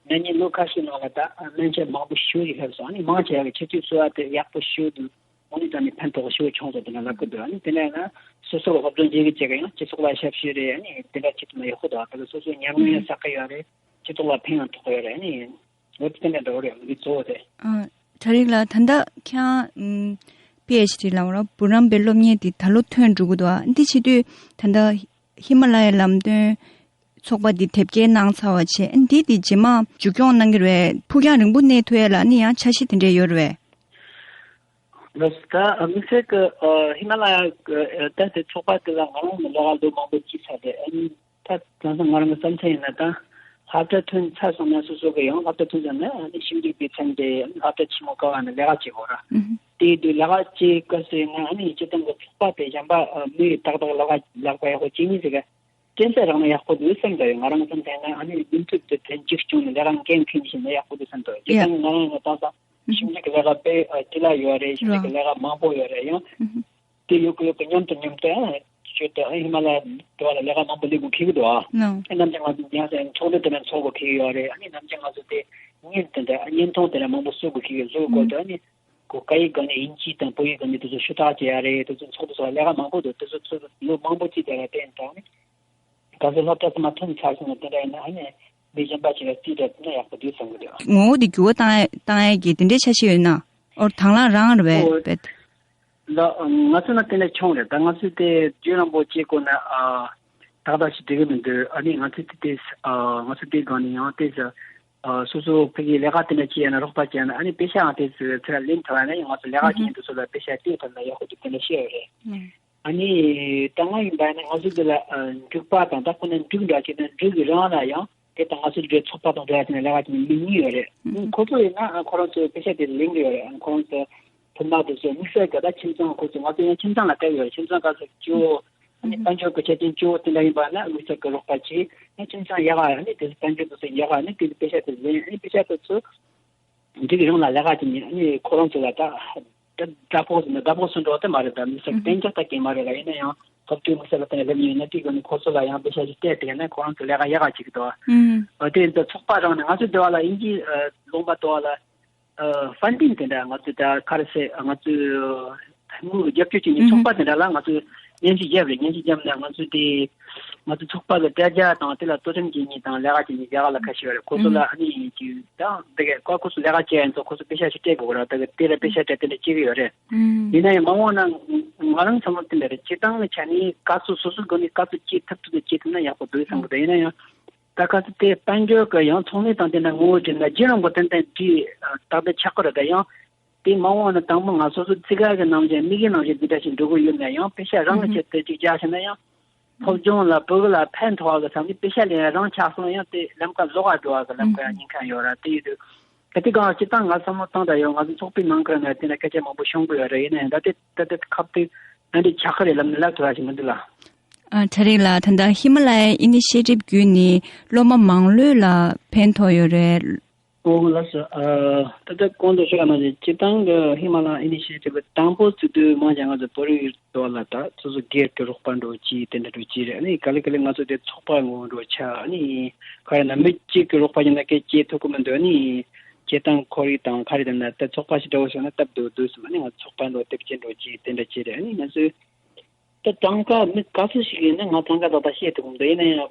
ན་ནིང་ལོ་ཁ་ཤས་ནང་ལ་ད་སྨན་ཞབས་མང་པོ་ཞིག་སླེབས་སོང་། ཨ་ནི་མང་ཆེ་བ་གི་ཁྱེད་ཚོས་གསོལ་བ་དེ་ཡག་པོ་ཞིག་འདུག་དངོས་གནས་དྲང་གནས་ཕན་ཐོགས་ཞིག་བྱུང་སོང་། དེ་འདྲ་ལབ་གི་འདུག་ཨ་ནི་དེ་འདྲ་ཡིན་ན་སོ་སོར་སློབ་སྦྱོང་བྱེད་ཀྱི་བྱེད་ཀྱི་ཡང་སྤྱི་ཚོགས་ལ་ཞབས་ཞུ་རེད། ཨ་ནི་དེ་འདྲ་བྱེད་ཐུབ་ན་ཡག་པོ་འདུག་ཨ་ད་སོ་སོ་ཉམས་མྱོང་ཡང་བསགས་ཀྱི་ཡོད་རེད། སྤྱི་ཚོགས་ལ་ཕན་ཡང་ཐོགས་ཀྱི་ཡོད་རེད། ཨ་ནི། འོ་དེ་འདྲ་འདྲ་བོ་རེད། མི་གཙོ་བོ་དེ། ཨ། གྲ་རིག་ལགས་ད་ལྟ་ཁྱེད་རང་ཨམ། པི་ཨེཆ་ཌི་ལབ་ར་འབུམ་རམས་པའི་སློབ་གཉེར་འདི་ད་ལོ་ཐོན་འགྲོ་གི་འདུག་ཨ། འདི་བྱེད་དུས་ད་ལྟ་ཧི་མ་ལ་ཡའི་ལམ་སྟོན་ཚོགས་པ་འདི་དེབ་སྐྱེལ་གནང་ཚར་བ་བྱས། ཨ་འདི་འདི་རྗེས་མ་མཇུག་སྐྱོང་གནང་གི་རེད། ཕུགས་རྒྱང་རིང་པོ་གནས་ཐུབ་ཡ་ལ་ཨ་ནི་ཡང་འཆར་གཞི་དེ་འདྲས་ཡོད་རེད་པས། ལགས་སོ། ད་དམིགས་བསལ་གྱི་ཨ་ཧི་མ་ལ་ཡ་གི་ཨ་ད་དེ་ཚོགས་པ་དེ་ལ་ང་རང་ནས་ལས་ཀ་ལོ་མང་པོ་བྱས་ཚར་རེད། ཨ་ནི་ད་དེང་སང་ང་རང་གི་བསམ་འཆར་ཡིན་ན་ད་ སློབ་གྲྭ་ཐོན་ཚར་སོང་ན་སོ་སོ་གི་ཡང་སློབ་གྲྭ་ཐོན་ཚར་ན་ཨ་ནི་ཞིབ་འཇུག་པའི་ཚན་དེ་སློབ་གྲྭ་ཆེན་མོ་ག་བ་ནས་ལས་ཀ་བྱེད་དགོས་ར། ཨུ་ཧུ། དེ་དུས་ལས་ཀ་བྱེད་སྐབས་སུ་ཡིན་ན་ཨ་ནི་སྤྱིར་བཏང་གི་ཚོགས་པ་དེ་གཞན་པ་ཨ་མི་ཏག་ཏག་ལས་ཀ་ལས་ཀ་ཡག་པོ་བྱེད་མཁན་ཟིག་ག་བསྐྲུན་ས་རག་ན་ཡག་པོ་འདུག་བསམ་གི་ཡོད། ང་རང་བསམ་ཚད་ན་ཨ་ནི་མུ་མཐུད་དུ་དོན་འཇིགས་སྐྱོང་ནས་ལས་ཀ་འགན་འཁྱེར་བཞིན་ན་ཡག་པོ་འདུག་བསམ་འདུག་སྤྱིར་ཡ། བཏང་ང་རང་ལ་བཏང་ས་ཨུ་ཧུ། ཞིབ་འཇུག་གི་ལས་ཀ་དཔེ་ཨ་ལྕི་ལ་ཡོད་རེད། ཞིབ་འཇུག་གི་ལས་ཀ་མང་པོ་ཡོད་རེད་ཡང་། ཨུ་ཧུ། དེ་ཡོད་གི་ཡོད་གི་མཉམ་དུ་མཉམ་དུ་ཨ་ཆོས་དང་ཨ་ཧི་མ་ལ་དུ་བ་ལ་ལས་ཀ་མང་པོ་ལས་དགོས་ཁེལ་གི་འདུག་ཨ། ནོ། ཨ་ནམ་རྒྱུན་ང་ཚོ་ཉལ་སའི་ཚོགས་འདུ་དེ་ནས་ཚོགས་དགོས་ཁེལ་གི་ཡོད་རེད། ཨ་ནི་ནམ་རྒྱུན་ང་ཚོ་དེ་བརྙན་དེ་འདྲ་བརྙན་ཐུང་དེ་འདྲ་མང་པོ་བཟོ་དགོས་ཁེལ་གི་བཟོ་དགོས་དུས་ཨ་ནི་ཁོ་སྐད་ཡིག་སྒང་ནས་དབྱིན་ཇི་དང་བོད་ཡིག་སྒང་ནས་དེ་ཚོ་ཞུ་དག་བྱེད་ཡ་རེད། དེ་ཚོ་ཚོགས་འདུ་སོགས་ལས་ཀ་མང་པོ་འདུག་དེ་ཚོ་ཚོགས་འདུ་ལོ་མང་པོ་ཅིག་དེ་ལ་བརྟེན་དང་ནི་ག་ཚོད་སློབ་གྲྭ་ཚང་མ་ཐོན་ཚར་སོང་ན་དེ་འདྲ་ཡིན་ན་ཨ་ནི་མི་གཞན་པ་ཞིག་ལ་རྩིས་སྤྲད་ཐུབ་ན་ཡག་པོ་འདུག་བསམ་གི་འདུག་ངོ་བོ་དེ་འགྱུར་བ་བཏང་ཡ་བཏང་ཡ་གི་དེ་འདྲའི་འཆར་གཞི་ཡོད་ན། ཨོ་དང་བླངས་རང་རེད་པས། ཨོ། པས། ལ་ང་ཚོ་ན་དེ་འདྲ་བྱུང་རེད། ད་ང་ཚོས་དེ་རྒྱུན་རིང་པོ་བྱེད་དགོས་ན་ཨ་ཏག་ཏག་ཞིག་འགྲིག་གི་མི་འདུག་ཨ་ནི་ང་ཚོས་དེ་དེ་ཨ་ང་ཚོ་དེ་སྒང་ནས་ཡང་དེ་ཨ་སོ་སོ་ཕ་གིའི་ལས་ཀ་དེ་འདྲ་བྱེད་ཡ་ན་རོགས་པ་བྱས་ན་ཨ་ནི་པེ་ཤ་ཡང་དེ་ཚོ་ཚུར་ལེན་ཐུབ་ན་ཡང་ང་ཚོ་ལས་ཀ་བྱེད་མཁན་དེ་ཚོ་ལ་པེ་ཤ་སྤྲད་ཐུབ་ན་ཡག་པོ་འདུག་དེ་འདྲ་བཤད་ཡོད་རེད། ཨ་ནི་ད་ང་ཡིན་པ་ཡིན་ན་ང་ཚོ་འདི་ལ་ཨ་འབྲུག་པ་དང་ད་ཁོ་ན་འབྲུག་འདྲ་བྱས་ན་འབྲུག་གི་རང་ལ་ཡང་དེ་དང་ང་ཚོ་འདྲའི་ཚོགས་པ་དང་འབྲེལ་བ་བྱས་ན་ལས་ཀ་བྱེད་མི་མི་གཉིས་ཡོད་རེད། ཨ་ཁོ་ཚོ་ཡིན་ན་ཨ་ཁོ་རང་ཚོའི་པེ་ཤ་དེ་ལེན་གི་ཡོད་རེད། ཨ་ཁོ་རང་ཚོ་ཐུར་མ་དེ་ཚོ་དམིགས་བསལ་གྱི་ད་ཁྱིམ་ཚང་ཁོ་ཚོ་ང་ཚོ་ཡང་ཁྱིམ་ཚང་ལ་བལྟས་ཡོད་རེད། ཁྱིམ་ཚང་ག་ཚོད་སྐྱོ་བོ་ཨ་ནི་དཔལ་འབྱོར་གྱི་ཆ་རྐྱེན་སྐྱོ་བོ་དེ་འདྲ་ཡིན་པ་ན་དམིགས་བསལ་གྱི་རོགས་པ་བྱེད། ཨ་ཁྱིམ་ཚང་ཡག་ག་ཨ་ནི་དེ་དཔལ་འབྱོར་དེ་ཚོ་ཡག་ག་ཨ་ནི་དེ་པེ་ཤ་དེ་ལེན། ཨ་ནི་པེ་ཤ་དེ་ཚོ་འགྲིག་རང་ལ་ལས་ཀ་བྱེད་ཉིན་ཨ་ནི་ཁོ་རང་ཚོ་ལ་ད་ད་ཟླ་ཕོགས་ཟིན་ན་ཟླ་ཕོགས་སུ་འགྲོ་བ་དེ་མ་རེད། ད་མི་ཚེ་གཏན་འཇགས་ད་གས་མ་རེད་ལ། ཡིན་ན་ཡང་སློབ་གྲྭའི་དམིགས་བསལ་ལ་བརྟེན་ནས་སླེབས་ཉིན་ཡིན་ན་དེ་ག་ནི་ཁོ་ཚོ་ལ་ཡང་པེ་ཤ་ཞིག་སྤྲད་དེ་ན་ཁོ་རང་ཚོ་ལས་ཀ་ཡག་ག་བྱེད་ཀྱི་འདུག་ཨ་དེ་ཡིན་ད་ཚོགས་པ་རང་ནས་ང་ཚོའི་འདི་བ་ལ་དབྱིན་ཇི་ལུང་པ་དུ་བ་ལ་ཧྥན་ཏིང་དེ་འདྲ་ང་ཚོ་ད་ག་རེ་ཟེར་ང་ཚོའི་དངུལ་རྒྱབ་སྐྱོར་བྱེད་མཁན་ཚོགས་པ་དེ་འདྲ་ལ་ང་ཚོས་སྙན་ཞུ་བརྒྱབ་རེད། སྙན་ཞུ་བརྒྱབ་ན་ང་ཚོས་དེ་ང་ཚོ་ཚོགས་པ་གི་དྲ་རྒྱ་དང་དེ་ལ་དོ་དམ་བྱེད་མཁན་དང་ལས་ཀ་བྱེད་མཁན་རྒྱ་གར་ལ་ཁ་ཤས་ཡོད་རེད། ཁོ་ཚོ་ལ་ཨ་ནི་ཅིག་དང་དེ་ག་ཁོ་ཚོ་ལས་ཀ་བྱེད་ཡ་ཡིན་ཚོ་ཁོ་ཚོ་པེ་ཤ་ཞིག་སྤྲད་དགོས་ར། དེ་ག་དེ་ལ་པེ་ཤ་སྤྲད་དེ་འདྲ་བྱེད་གི་ཡོད་རེད། ཡིན་ན་ཡང་མ་འོངས་ན་ང་རང་བསམ་བློ་དེ་འདྲ་རེད། སྤྱིར་བཏང་གི་ཆ་ནས་དཀའ་ཚོད་སོ་སོའི་སྒོ་ནས་དཀའ་ཚོད་སྐྱེལ་ཐུབ་ཐུབ་ཏུ་སྐྱེལ་ཐུབ་ན་ཡག་པོ་འདུག་བསམ་གི་འདུག་ཡིན་ན་ཡང་ད་ག་ཚོད་དེ་དཔལ་འབྱོར་གི་ཡང་ཚོང་ལས་དང་དེ་འདྲ་ངོ་བོ་འདྲེས་ན་རྒྱུན་རིང་པོ་ཏན་ཏན་འདི་ཏག་ཏག་ཆགས་ཀྱི་རེད། ད་ཡང་དེ་མ་འོངས་ན་དང་པོ་ང་སོ་སོ་ཚིག་ཁ་གི་ནང་བཞིན་དམིགས་ཡུལ་ནང་བཞིན་འདི་འདྲ་ཞིག་འགྲོ་གི་ཡོད་ན་ཡང་པེ་ཤ་རང་གི་ཆེད་དུ་ཅིག་བཞག་ཤེ་ན་ཡང་སློབ་སྦྱོང་ལ་བོད་ལ་ཕན་ཐོགས་གི་བསམ་ནས་པེ་ཤ་ལེན་ཡ་རང་ཆགས་སོང་ཡང་དེ་ལམ་ཁ་ལོག་ག་འགྲོ་བ་གི་ལམ་ཁ་ཡང་ཉེན་ཁ་ཡོད་ར། དེ་ཡོད་དུས་ག་དེ་གང་སྤྱིར་བཏང་ང་བསམ་བློ་བཏང་ད་ཡོད། ང་ཚོ་ཚོགས་པའི་ནང་ཁུལ་ནས་དེ་འདྲ་སྐད་ཆ་མང་པོ་བྱུང་གི་ཡོད་རེད། ཡིན་ན་ཡང་ད་དེ་ད་དེ་ཁ་དེ་ཨ་འདྲ་ཆགས་ཀྱི་རེད་ལབ་ནས་ལབ་ཐུབ་ཡ་ཞིག་མི་འདུག་ལ། ཨ་གྲ་རིག་ལགས། ད་ལྟ་ཧི་མ་ལ་ཡའི་ཨི་ནི་ཤེ་ཊིབ་བརྒྱུད་ནས་སློབ་མ་མང་ལོས་ལ་ཕན་ཐོགས་ཡོད་རེད། ཨོ་ལགས་སོ། ཨ་ད་ལྟ་གོང་དུ་ཞུས་པ་ནང་བཞིན་སྤྱིར་བཏང་གི་ཧི་མ་ལ་ཡ་ཨི་ནི་ཤེ་ཊིབ་དང་པོ་བཙུགས་དུས་མང་ཆེ་ང་ཚོ་བོད་རིགས་ཚོ་ལ་ད་སོ་སོ་སྒེར་གྱི་རོགས་པ་འགྲོ་ཅི་དེ་འདྲ་འགྲོ་ཅི་རེད། ཨ་ནི་ག་ལེ་ག་ལེ་ང་ཚོ་དེ་ཚོགས་པ་ངོ་འགྲོ་ཆ་ཨ་ནི་ག་རེ་ན་མི་གཅིག་གི་རོགས་པ་ཡིན་ན་སྐད་སྐྱེལ་ཐུབ་ཀྱི་མི་འདུག་ཨ་ནི་སྐྱེལ་སྟངས་ཁོར་ཡུག་དང་ག་རེ་དེ་ན་ད་ཚོགས་པ་ཞིག་འདྲ་བོ་བྱུང་ན་སྟབས་བདེ་བོ་འདུག་བསམ། ཨ་ནི་ང་ཚོ་ཚོགས་པ་འགྲོ་དེབ་སྐྱེལ་འགྲོ་ཅི་དེ་འདྲ་ཅི་རེད། ཨ་ནི་ང་ཚོས་ད་གྲངས་ཀ་མི་ག་ཚོད་ཞིག་ཡིན་ན་ང་གྲངས་ཀ་ཏག་ཏག་ཤེས་ཐུབ་མི་འདུག་ཡིན་ན་ཡང་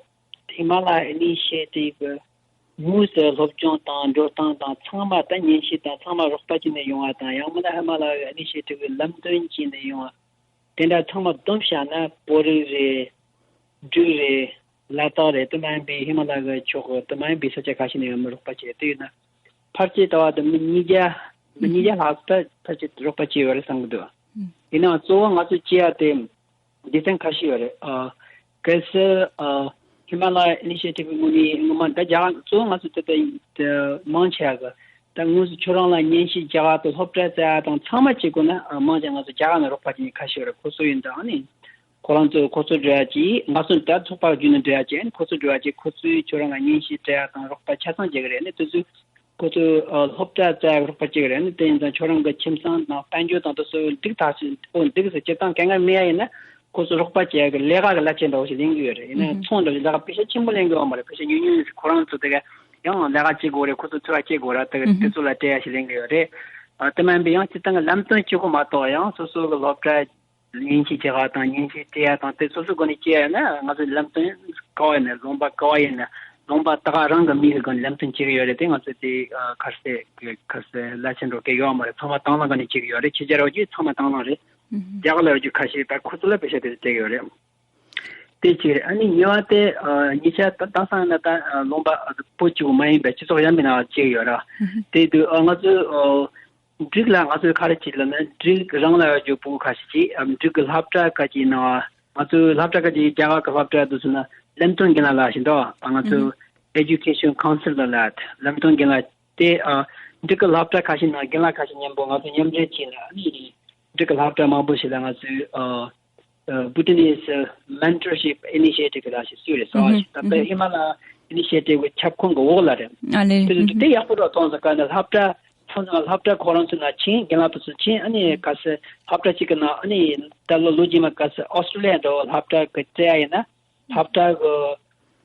ཧི་མ་ལ་ཡ་ཨི་ནི་ཤེ་ཊིབ་གི་དངོས་སུ་སློབ་སྦྱོང་དང་འགྲོ་སྟངས་དང་ཚང་མ་ད་ཉན་ཤེས་དང་ཚང་མ་རོགས་པ་བྱས་ནས་ཡོང་བ་དང་ཡང་མིན་ན་ཧི་མ་ལ་ཡ་ཨི་ནི་ཤེ་ཊིབ་གི་ལམ་སྟོན་བྱས་ནས་ཡོང་བ་དེ་འདྲ་ཚང་མ་བསྡོམས་བཞག་ན་བོད་རིགས་རེད། འབྲུག་རེད། ལ་དྭགས་རེད། དེ་མ་ཡིན་པའི་ཧི་མ་ལ་ཡའི་ཕྱོགས་དེ་མ་ཡིན་པའི་ས་ཆ་ཁ་ཤས་ནས་ཡང་མི་རོགས་པ་བྱས་དེ་ཡིན་ན་ཕལ་ཆེར་ལྟ་བ་དེ་མི་ཉིས་བརྒྱ་མི་ཉིས་བརྒྱ་ལྷག་ཙམ་ཕལ་ཆེར་རོགས་པ་བྱས་ཡོད་རེད་བསམ་གྱི་འདུག་ཡིན་ནའང་གཙོ་བོ་ང་ཚོས་བྱེད་ཡ་དེ་སྡེ་ཚན་ཁ་ཤས་ཡོད་རེད། ཨ་གལ་སྲིད་ཨ་ཧི་མ་ལ་ཡ་ཨི་ནི་ཤེ་ཊིབ་ངོས་ནས་ངོ་མ་ད་རྒྱ་གར་གཙོ་བོ་ང་ཚོ་དེ་ལྟ་མང་ཆེ་བ་གི་ད་དངོས་སུ་ཁྱོད་རང་ལ་མཉེན་ཆས་རྒྱ་གར་དུ་སློབ་གྲྭ་བཙལ་ཡ་དང་ཚང་མ་བྱེད་དགོས་ན་ཨ་མང་ཆེ་ང་ཚོ་རྒྱ་གར་ནས་རོགས་པ་བྱེད་མཁན་ཁ་ཤས་ཡོད་རེད། ཁོ་ཚོ་ཡིན་ད་ཨ་ནི། ཁོ་རང་ཚོས་ཁོ་ཚོ་འགྲོ་ཡ་ཅིག་ང་ཚོ་ད་ཚོགས་པ་བརྒྱུད་ནས་འགྲོ་ཡ་ཅིག་ཨ་ནི་ཁོ་ཚོ་འགྲོ་ཡ་ཅིག་ཁོ་ཚོས་ཁྱོད་རང་ལ་མཉེན་ཆས་སྤྲད་ཡ་དང་རོགས་པ་ཆ་ཚང་བྱེད་ཀྱི་རེད། ཨ་ནི་དེ་ཚོས་ཁོ་ཚོས་ཨ་སློབ་གྲྭ་བཙལ་ཡ་རོགས་པ་བྱེད་ཀྱི་རེད། ཨ་ནི་དེ་ཡིན་ཙང་ཁྱོད་རང་གི་ཁྱིམ་ཚང་དང་དཔལ་འབྱོར་དང་དེ་ཚོ་འགྲིག་ཐག་ཆོད། ཨོ་འགྲིག་ཟེར་སྤྱིར་བཏང་དཀའ་ངལ་མེད་ཡ་ཡིན་ན་ཁོ་ཚོ་རོགས་པ་བྱེད་ཡ་གི་ལས་ཀ་གི་བསླབ་བྱ་འདྲ་བོ་ཞིག་ལེན་གྱི་ཡོད་རེད། ཡིན་ན་ཚོང་འདྲ་བོ་ཞིག་ལས་ཀ་པེ་ཤ་ཆེན་པོ་ལེན་གྱི་ཡོད་མ་རེད། པེ་ཤ་ཉུང་ཉུང་ཞིག་ཁོ་རང་ཚོ་དེ་ག་ཡང་ལས་ཀ་བྱེད་དགོས་རེད། ཁོ་ཚོ་འཚོ་བ་སྐྱེལ་དགོས་ར་དེ་ག་དེ་ཚོ་ལ་སྤྲད་ཡ་ཞིག་ལེན་གྱི་ཡོད་རེད། ཨ་དེ་མ་ཡིན་པའི་ཡང་སྤྱིར་བཏང་གི་ལམ་སྟོན་གཅིག་པོ་མ་གཏོགས་ཡང་སོ་སོ་གི་སློབ་གྲྭ་མཉེན་ཆས་སྤྲད་ཡ་དང་མཉེན་ཆས་སྤྲད་ཡ་དང་དེ་སོ་སོའི་སྒོ་ནས་སྤྲད་ཡ་ན་ང་ཚོའི་ལམ་སྟོན་ག་བ་ཡིན་ན་ལུང་པ་ག་བ་ཡིན་ན་ལུང་པ་ད་ག་རང་གི་མི་གི་སྒོ་ནས་ལམ་སྟོན་བྱེད་ཀྱི་ཡོད་རེད། དེ་ང་ཚོ་དེ་ཁ་གསལ་ཁ་གསལ་བླ་ཆེན་འགྲོ་གི་ཡོད་མ་རེད། ཚང་མ་དྭང་བླངས་སྒོ་ནས་བྱེད་ཀྱི་ཡོད་རེད། ཕྱི་རྒྱལ་རོགས་ཀྱི་ཚང་མ་དྭང་བླངས་རེད། རྒྱ་གར་ལ་ཡོད་རྒྱུ་ཁ་ཤས་ད་ཁོ་ཚོ་ལ་པེ་ཤ་དེ་སྤྲད་ཀྱི་ཡོད་རེད། དེ་གཅིག་རེད། ཨ་ནི་གཉིས་པ་དེ་ཨ་གཉིས་ཆ་ད་དེང་སང་ན་ད་ཨ་ལུང་པ་ཨ་བོད་གཅིག་པུ་མ་ཡིན་པའི་སྤྱི་ཚོགས་གཞན་པའི་ནང་བྱེད་ཀྱི་ཡོད་ར། དེ་དུས་ཨ་ང་ཚོས་ཨ་འབྲུག་ལ་ང་ཚོས་ག་རེ་བྱེད་ལབ་ན་འབྲུག་རང་ལ་ཡོད་རྒྱུ་ཕྲུ་གུ་ཁ་ཤས་ཀྱིས་ཨ་འབྲུག་གི་སློབ་གྲྭ་ཁག་ཅིག་ནང་ང་ཚོའི་སློབ་གྲྭ་ཁག་ཅིག་རྒྱ་གར་གི་སློབ་གྲྭ་དུ་སོང་ན་ལམ་སྟོན་གྱི་ནང་ལ་ཞིག་འདུག་ཨ་ང་ཚོས་ Education Council ལ་ལ་ལམ་སྟོན་རྒན་ལགས་དེ་ཨ་འདི་གི་སློབ་གྲྭ་ཁ་ཤས་ནང་རྒན་ལགས་ཁ་ཤས་མཉམ་པོ་ང་ཚོ་མཉམ་འབྲེལ་བྱས་ལ་ཨ་ནི་འདི་གི་སློབ་གྲྭ་མང་པོ་ཞིག་ལ་ང་ཚོས་ཨ་ཨ་Bhutanese Mentorship Initiative ལ་ཞིག་སུས་རེད་སོ་ཨ་ཞིག་ད་ལྟ་ཧི་མ་ལ་ཡ་Initiative གི་ཁྱབ་ཁོངས་ཀྱི་འོག་ལ་རེད། ཨ་ལེ། དེ་ཚོ་དེ་ཡག་པོ་ར་མཐོང་སོང་། ག་ནས་སློབ་གྲྭ་ཚང་ཚང་སློབ་གྲྭ་ཁོ་རང་ཚོ་ནང་ཕྱིན་རྒན་ལགས་དེ་ཚོ་ཕྱིན་ཨ་ནི་ག་ས་སློབ་གྲྭ་གཅིག་གི་ནང་ཨ་ནི་ད་ལོ་ལོ་རྗེས་མ་ག་ས་ཨོ་སི་ཀྲི་ལི་ཡ་འདྲ་བོ་སློབ་གྲྭ་གི་བཙལ་ཡ་ཡིན་ན། ལྷག་པར་དུ་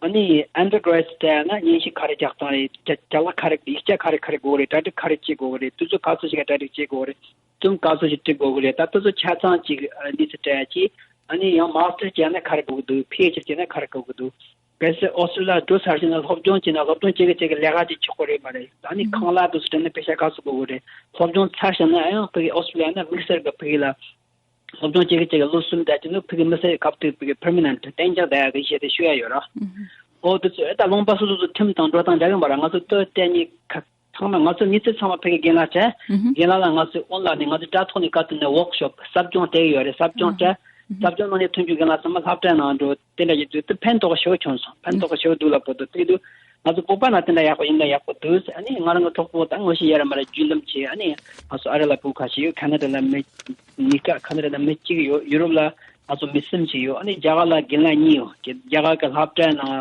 ཨ་ནི་undergraduate ཡིན་ན་སྙན་ཞུ་ག་རེ་རྒྱག་སྟངས་རེད། རྒྱ་རྒྱ་ལ་ག་རེ་ཡིག་ཆ་ག་རེ་ག་རེ་དགོས་རེད། གྲ་སྒྲིག་ག་རེ་བྱེད་དགོས་རེད། དུས་ཚོད་ག་ཚོད་ཞིག་ག་གྲ་སྒྲིག་བྱེད་དགོས་རེད། རྩོམ་ག་ཚོད་ཞིག་འབྲི་དགོས་རེད། ད་དེ་ཚོ་ཆ་ཚང་ཅིག་ཨ་ནི་ཚོ་སྤྲད་ཀྱི་ཨ་ནི་ཡང་master བྱས་ན་ག་རེ་དགོས་ཀྱི་འདུག PhD བྱས་ན་ག་རེ་དགོས་ཀྱི་འདུག་གལ་སྲིད་ཨོ་སི་ཀྲི་ལི་ཡ་འགྲོ་ཚར་ཕྱིན་ན་སློབ་སྦྱོང་བྱས་ན་སློབ་སྦྱོང་བྱེད་ཀྱི་བྱེད་ཀྱི་ལས་ཀ་ཅིག་ཆོག་གི་རེད་མ་རེད། ཨ་ནི་ཁང་གླ་དུ་སྤྲད་ན་པེ་ཤ་ག་ཚོད་དགོས་ཀྱི་རེད། སློབ་སྦྱོང་ཚར་ཕྱིན་ན་ཡང་ཕ་གི་ཨོ་སི་ཀྲི་ལི་ཡ་ན་དམིགས་བསལ་གྱི་ཕ་གི་ལ་སློབ་སྦྱོང་བྱེད་ཀྱི་བྱེད་ཀྱི་ལོ་གསུམ་ད་ཅི་ནུ་ཕ་གི་མི་སེར་ཁབ་ཏུ་ཕ་གི་permanent གཏན་འཇགས་བསྡད་ཡག་གི་བཤད་དེ་ཤོད་ཡ་ཡོད་ར། ཨོ་དེ་ཚོ་ཨེ་ད་ལུང་པ་སོ་སོ་སོ་ཁྲིམས་དང་འགྲོ་སྟངས་འདྲ་གི་མ་ར། ང་ཚོ་ལྟོས་ལྟས་ནི་ཁ་ཚང་མ་ང་ཚོ་མི་ཚེ་ཚང་མ་ཕ་གི་རྒན་ལགས་བྱས། རྒན་ལགས་ལ་ང་ཚོས་ཨོན་ལ་ནས་ང་ཚོ་དྲ་ཐོག་ནས་བཀའ་བསྡུར་ནས་workshop གསབ་སྦྱོང་སྤྲད་ཡོད་རེད། གསབ་སྦྱོང་སྤྲད། གསབ་སྦྱོང་ནང་ནས་ཐོན་རྒྱུ་རྒན་ལགས་ཚང་མ་སློབ་གྲྭའི་ནང་འགྲོ་དེ་འདྲ་ཡོད་དུས་དེ་ཕན་ཐོགས་ཤོར་བྱུང་སོང་། ཕན་ཐོགས་ཤོར་འདུག་ལབ་པོ་འདུག་དེ་དུས་ང་ཚོ་བོད་པ་ན་དེ་འདྲ་ཡག་པོ་ཡིན་ན་ཡག་པོ་འདུག་ཨ་ནི་ང་རང་གི་གྲོགས་པོ་ད་ངོ་ཤེས་ཡ་ར་མ་ར་བརྒྱུད་ལམ་བྱས་ཨ་ནི་ང་ཚོ་ཨ་རི་ལ་བུ་ཁ་ཤས་ཡོད། ཁ་ན་ཌ་ལ་མི་གཉིས་ཀ་ཁ་ན་ཌ་ལ་མི་གཅིག་ཡོད། ཡུ་རོབ་ལ་ང་ཚོ་མི་གསུམ་ཞིག་ཡོད། ཨ་ནི་རྒྱ་གར་ལ་རྒན་ལགས་གཉིས་ཡོད། རྒྱ་གར་གི་སློབ་གྲྭའི་ནང་